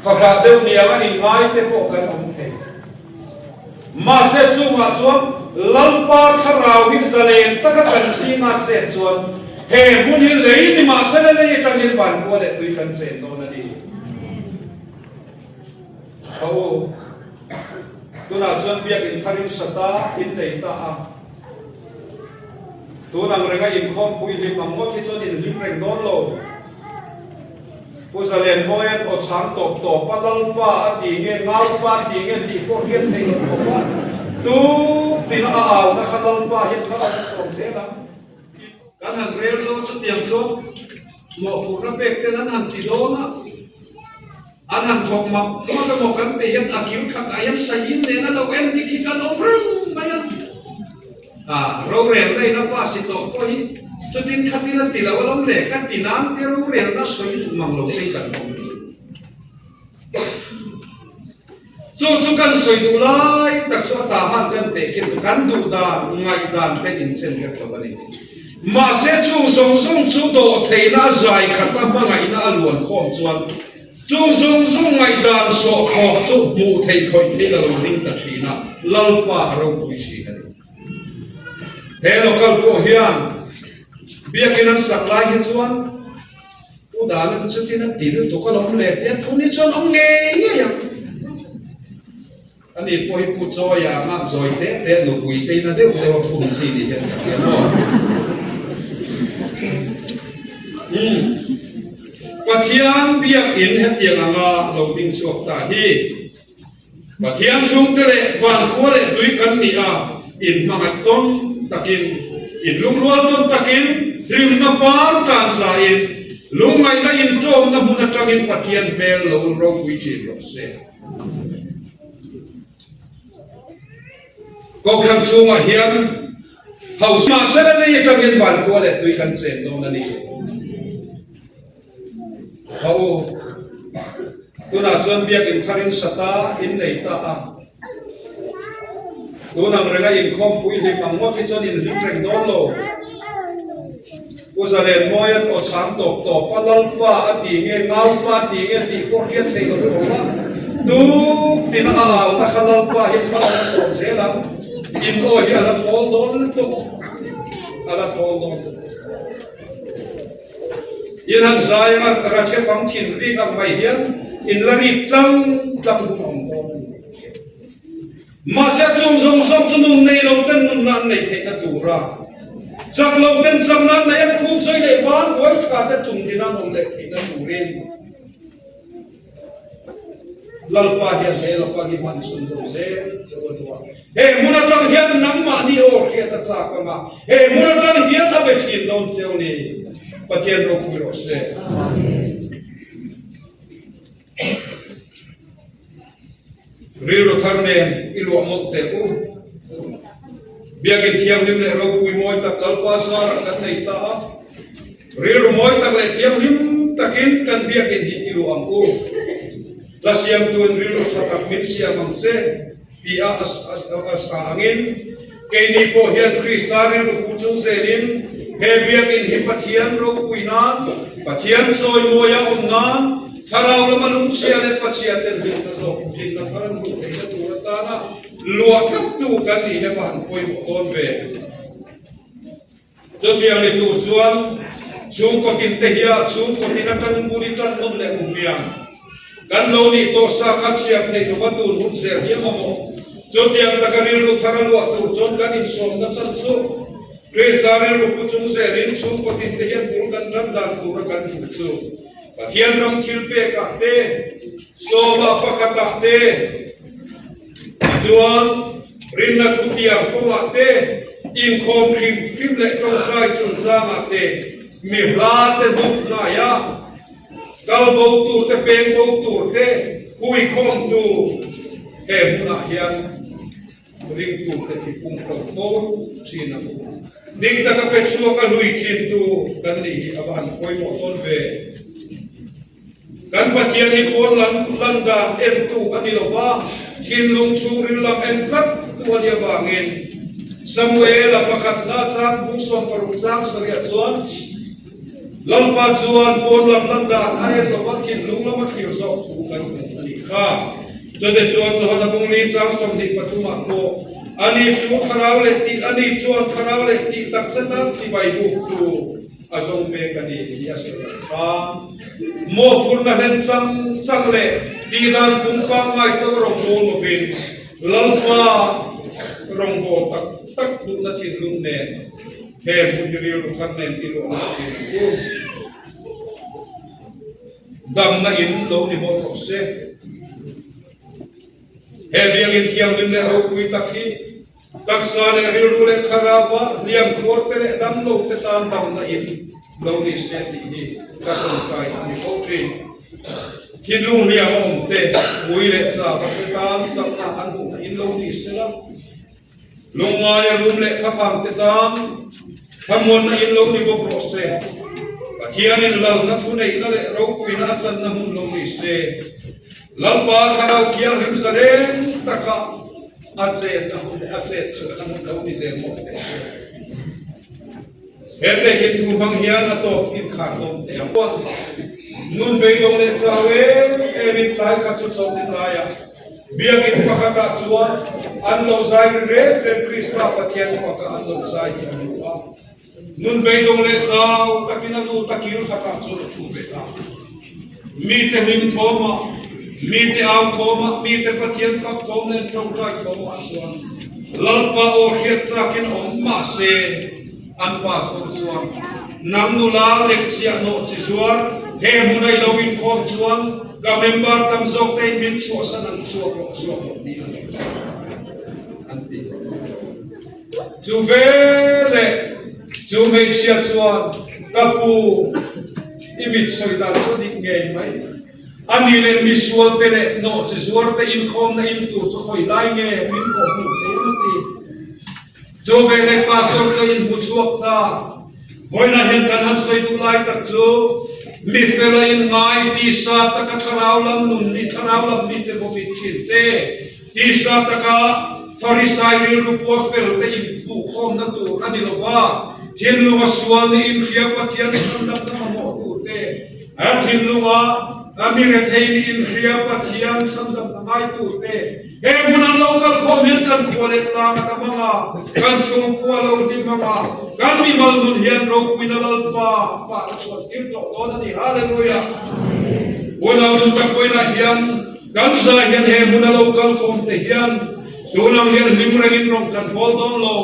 fahrah deuh nianga inngai te pawh kan awm thei. Mahse chungah chuan Lalpa thlarau hi zalen taka kan zinga chet chuan he hmun hi lei ni mahsela lei atangin vankhua leh tui kan chen dawn a ni. Ka u, tunah chuan biakin tharin sata in nei ta a, tun ang renga inkhawmpui hlim ang ngawt hi chuan inhlim reng dawn lo. Pu Zalenmawia'n aw chhang tawp tawp a, Lalpa a ti nge, Naupa a ti nge tih pawh hriat theih loh khawp a, tuk tin a auna kha Lalpa hian hla an sawm zel ang. Kan han rel zo chutiang chuan mawhphurhna pek ten an han ti dawn a, an han thawk mak mak emaw kan tih hian a kil khat ah hian Sayin nen a lo en dik hi kan awm reng mai a. A rorelna in a pass i tawh pawh hi chutin khatin a ti lo alawm le, ka ti nan te rorelna sawi duh mang lo phei kan awm ni. Chu chu kan sawi duh lai tak chu a ta han kan teh khin kan duh dan, ngaih dan te inchen vek lo a ni. Mahse chung zawng zawng chu dawhtheihna a zai khat a hmangaihna a luan khawm chuan Chung zawng zawng ngaihdan sawhkhawk chu hmuh theih khawih thil a lo ding ta thin a, Lalpa a ropui thin a ni. He local pawh hian biakin an sak lai hi chuan Pu Pu Danan chutin a ti lutuk alawm le tia thu ni chuan awm ngei ngei ang. Ani pawh hi Pu Chawia anga zawi te te nupui te in a deuh deuh a phun chi ni hian ka hria maw? Umm. Pathian biakin hetiang anga lo ding chhuak ta hi Pathian chhungte leh vankhua leh tui kan ni a, inhmangaih tawn takin, inlungrual tawn takin, hlimna par tan zain, lungngaihna intawmna hmun atangin Pathian hmel lo ropui thin rawh se. Kohhran chhungah hian hausa mahsela nei atangin vankhua leh tui kan chen dawn a ni. Ka u, tunah chuan biakin thar in sa ta, in nei ta a. Tun ang renga inkhawmpui hlim ang ngawt hi chuan in hlim reng dawn lo. Pu Zalenmawia'n aw chhang tawp tawp a, Lalpa a ti nge, Ngaupa a ti nge tih pawh hriat theih lo hi awm a. Tuk tina a auna kha Lalpa hi hma a la sawm zel ang. In aw hi a la thawl dawn lutuk, a la thawl dawn lutuk. In han zai a, Rache fang thin rik ang mai hian in la rik tlang tlang hun a awm dawn a ni. Mahse chung zawng zawng chu nun nei lo ten nunna an neih theihna tura chak lo ten chakna an neih a, khup zui leh ban huai tha te tum din an awm leh theihna turin Lalpa hian he laka hi hman chhun zawm zel che u a duh a. He hmun atang hian nangmahni aw hriat a chak ang a, he hmun atang hian a be thin dawn che u ni. Pathian ropui rawh se. Rilru thar nen i luah mawlh teh u. Biakin thianghlim leh ropui mawi tak Lalpa zarah kan nei ta a. Rilru mawi tak leh thianghlim takin kan biakin hi i luah ang u. Hla siamtuin rilru tha tak min siam ang che ti a a sa angin, keini pawh hian Krista rilru pu chung zelin he biakin hi Pathian ropui nan, Pathian chawimawi a awm nan, Thlarau lama lungchhia leh Pathian ten hlimna zawk hlimna thar an hmuh theihna tur atana luah tlattu kan nih hi va han pawimawh dawn ve. Chutiang ni tur chuan chhungkaw tin te hia chhungkaw tin atang bul i tan nawn leh kumpiang kan lo nih tawh sa kha chhiar theih lova tun hun zel hi a mamawh. Chutiang taka rilru thar a luah tur chuan kan insawmna chan chu Krista rilru pu chung zelin chhungkaw tin te hian bul kan tan dan tura kan duh chu Pathian ram thil pekah te, sawmah pakhatah te, tichuan rinna thutiang kawngah te, inkhawm hrim hrim leh tawngtai chungchangah te, mi hla te duh hnaia kal bo tur te, peng bo tur te huikhawm tu he hmunah hian Ringtute hi pum tawh fo thin ang u. Dik taka pe chhuak a hlui thintu kan nih hi a va han pawimawh dawn ve. Kan Pathian hi pawn lam lan dan entu a ni lo va, thinlung chhungril lam en tlat tu a nih avangin Samuel-a pakhatna chang bung 16 chang sarih chuan Lalpa chuan pawn lam lan dan a en lo va, thinlung lam a thlir zawk thu kan hmu a nih kha. Chute chuan Johana bungli chang 23 ah pawh, Ani chu thlarau leh tih, ani chuan thlarau leh tih tak zeta chibai buktu a zawng pek a ni tih a sawi ang kha. Mawhphurhna hlen chang chang leh tihdan kum pangngai chauh rawngbâwl lovin Lalpa rawngbâwl tak tak duhna thinlung nen he hmun hi rilru khat nen i luah na thin ang u. Damna in lo ni mawlh rawh se. He biangin thianghlim leh ropui tak hi taksa leh rilru leh thlarauva hliam tuar te leh damlo te tan damna in lo ni se tih hi ka tawngtai a ni fo thin. Thinlung hliam a awm te, ui leh chava te tan chakna an hmuhna in lo ni sela. Lungngaia rum leh thlaphang te tan thlamuanna in lo ni bawk rawh se. Pathianin lalna thuneihna leh ropuina a channa hmun lo ni se. Lalpa Thlarau Thianghlim zaleng taka a chetna hun leh a chet chhuahna hmun lo ni zel mawlh teh se. He tehkhin thu hmang hian a tawp inkhar dawn teh ang. Nun beidawng leh chau em em in tlai khat chu chawlh ni tlaiah Biakinn pakhatah chuan an lo zai ri reng reng Krista Pathian faka an lo zai hi a hmu a. Nun beidawng leh chau takin a lut a kil khatah chuan a thu ve ta. Mite hlim thawmah, mite au thawmah, mite Pathian fak thawm leh tawngtai thawmah chuan Lalpa aw hriat chakin awm mah se an pastor chuan nang nula lepchiah nawh chi zuar he hmuna i lo inkhawm chuan ka member tam zawk te in min chhuahsan ang chhuak rawh chhuak rawh tih a lo an ti. Chu veleh chu hmeichhia chuan ka pu i mit sawi dan chu dik ngei mai. A ni leh misual te leh nawh chi zuar te inkhawmna in tur chu khawi lai nge min kawh hmuh thei ang a ti. Chu veleh pastor chu a inhmu chhuak ta. Vawiinah hian kan han sawi duh lai tak chu mi fel a inngai tisa taka thlarau lam nun ni thlarau lam mite bawmit thin te, tisa taka Farisai rilru pua fel te inhmuhkhawmna tur a ni lo va, thinlunga sual ni inhria Pathian chhandamna mamawh tur te, a thinlunga mi rethei ni inhria Pathian chhandamna ngai tur te, He hmun an lo kal khawm hian kan khua leh tlang a tam ang a, kan chhungkhua lo hlim ang a, kan mimal nun hian ropuina Lalpa pa a chhuan tir tawh dawn a ni. Hallelujah! Unau nun tak vawiinah hian kan zai hian he hmun a lo kal khawm te hian tunang hian hlim rengin rawng kan hawl dawn lo.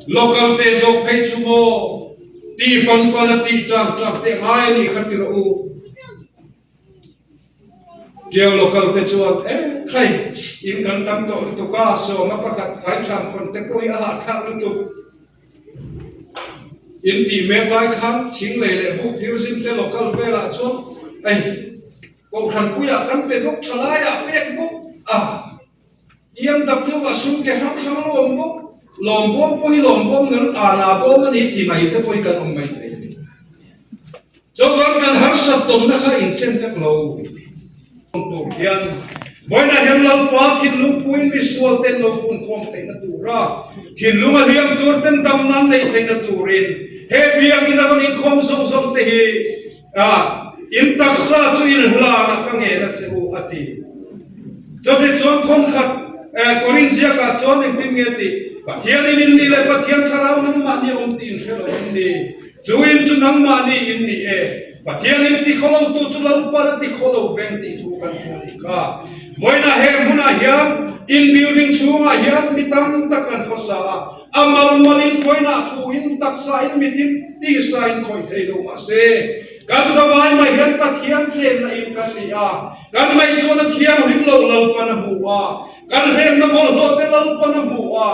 Local te zawk phei chu maw tih fan fan a tih tang tang te ngai a nih kha ti rawh u. Tiang local te chuan e khai in kan tam tawh lutuk a, sawma pakhat fai tham khawn te pawh hi a hahthlak lutuk. In tih mek lai khan thing lei leh buk phir zim te local velah chuan ei kohhran puiah kan pe bawk tha laiah pek bawk a, EMW ah sum ke hrang hrang lo awm bawk, lawm bawm pawh hi lawm bawm nel ana bawm a ni ti mai te pawh hi kan awm mai thei a ni. Chuvang kan harsat tawnna kha inchen vek lo tur hian vawiinah hian Lalpa thinlung puiin misual ten lo punkhawm theihna tura thinlung a hliam tur ten dam nan neih theihna turin he biakina rawn inkhawm zawng zawng te hi in taksa chu inhlanah ka ngen a che u a ti. Chutichuan khawnkhat Korin ziakah chuan engtin nge tih Pathianin in nih leh Pathian thlarau nangmahni awm tih in hre lo em ni? Chu in chu nangmahni in ni e, Pathian in ti khaw lo tu chu Lalpan a ti khaw lo veng tih thu kan hmu a nih kha. Vawiinah he hmunah hian in building chhungah hian mi tam tak an khawsa a, a mal malin vawiinah thu in taksa in mitin tisa in khawih thei lo mahse kan zavai mai hian Pathian chenna in kan ni a, kan ngaihtuahna thianghlim lo Lalpan a hmu a, Kan hlemna bawlhhlawh te Lalpan a hmu a,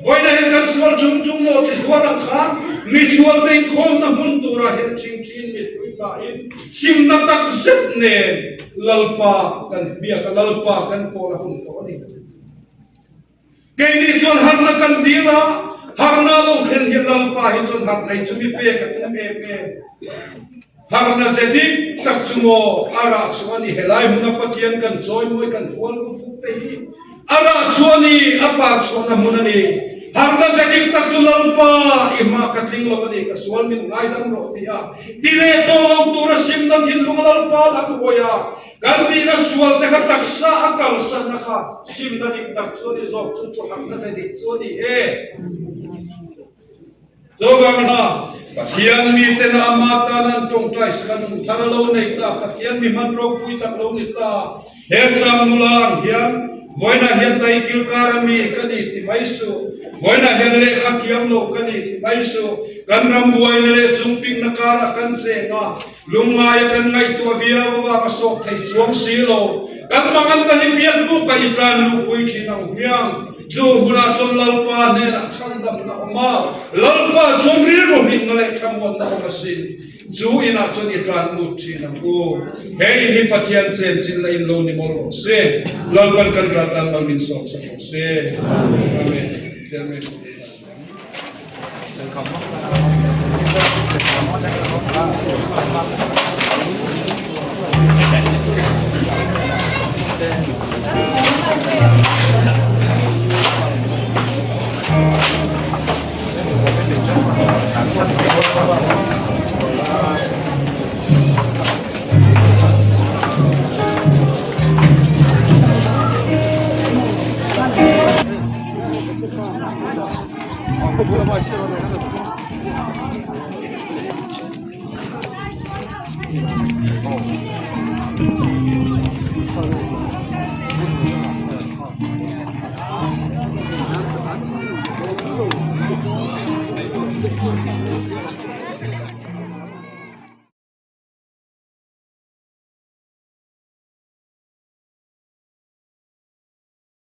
vawiinah hian kan sual chung chung maw chi zuar ang khan mi sual te inkhawmna hmun turah hian chingchin mittui tlahin simna tak zet nen Lalpa kan biak a, Lalpa kan pawl a hun tawh a ni. Keini chuan harhna kan dil a, harhna lo thlen hian Lalpa hi chuan harh nei chu mi pek a tum em em. Harhna ze dik tak chu maw a rah chu a ni? Helai hmuna Pathian kan chawimawi kan hual vuk vuk te hi a rah chu a ni, a par chhuahna hmun a ni. Harhna ze dik tak chu Lalpa i hma ka tling lo a ni, ka sual min ngaidam rawh ti a ti leh tawh lo tura simna thinlung Lalpa lam hawi a, kan tihna sual te kha taksa a kalsanna kha simna dik tak chu a ni zawk, chu chu harhna ze dik chu a ni e. Chuvangin Pathian miten a ama tan an tawngtai sak a nun thar a lo nei ta, Pathian mi hman ropui tak lo ni ta. He Sam nula ang hian vawiinah hian daikil kar a mi ka ni ti mai suh, vawiinah hian lehkha thiam lo ka ni ti mai suh, kan ram buaina leh chungpingna karah kan cheng a, lungngaia kan ngaihtuah viau avanga sawk thei chuang si lo, kan mangan ta hi biakbuk a i tlan luhpui thin ang hmiang. Chu hmunah chuan Lalpa hnenah chhandamna awm a, Lalpa chuan rilru hlimna leh thlamuanna awm asin. Chu inah chuan i tlan lut thin ang u. He in hi Pathian chenchilhna in lo ni mawlh rawh se. Lalpan kan zat tan mal min sawm sak rawh se. Amen. Chairman.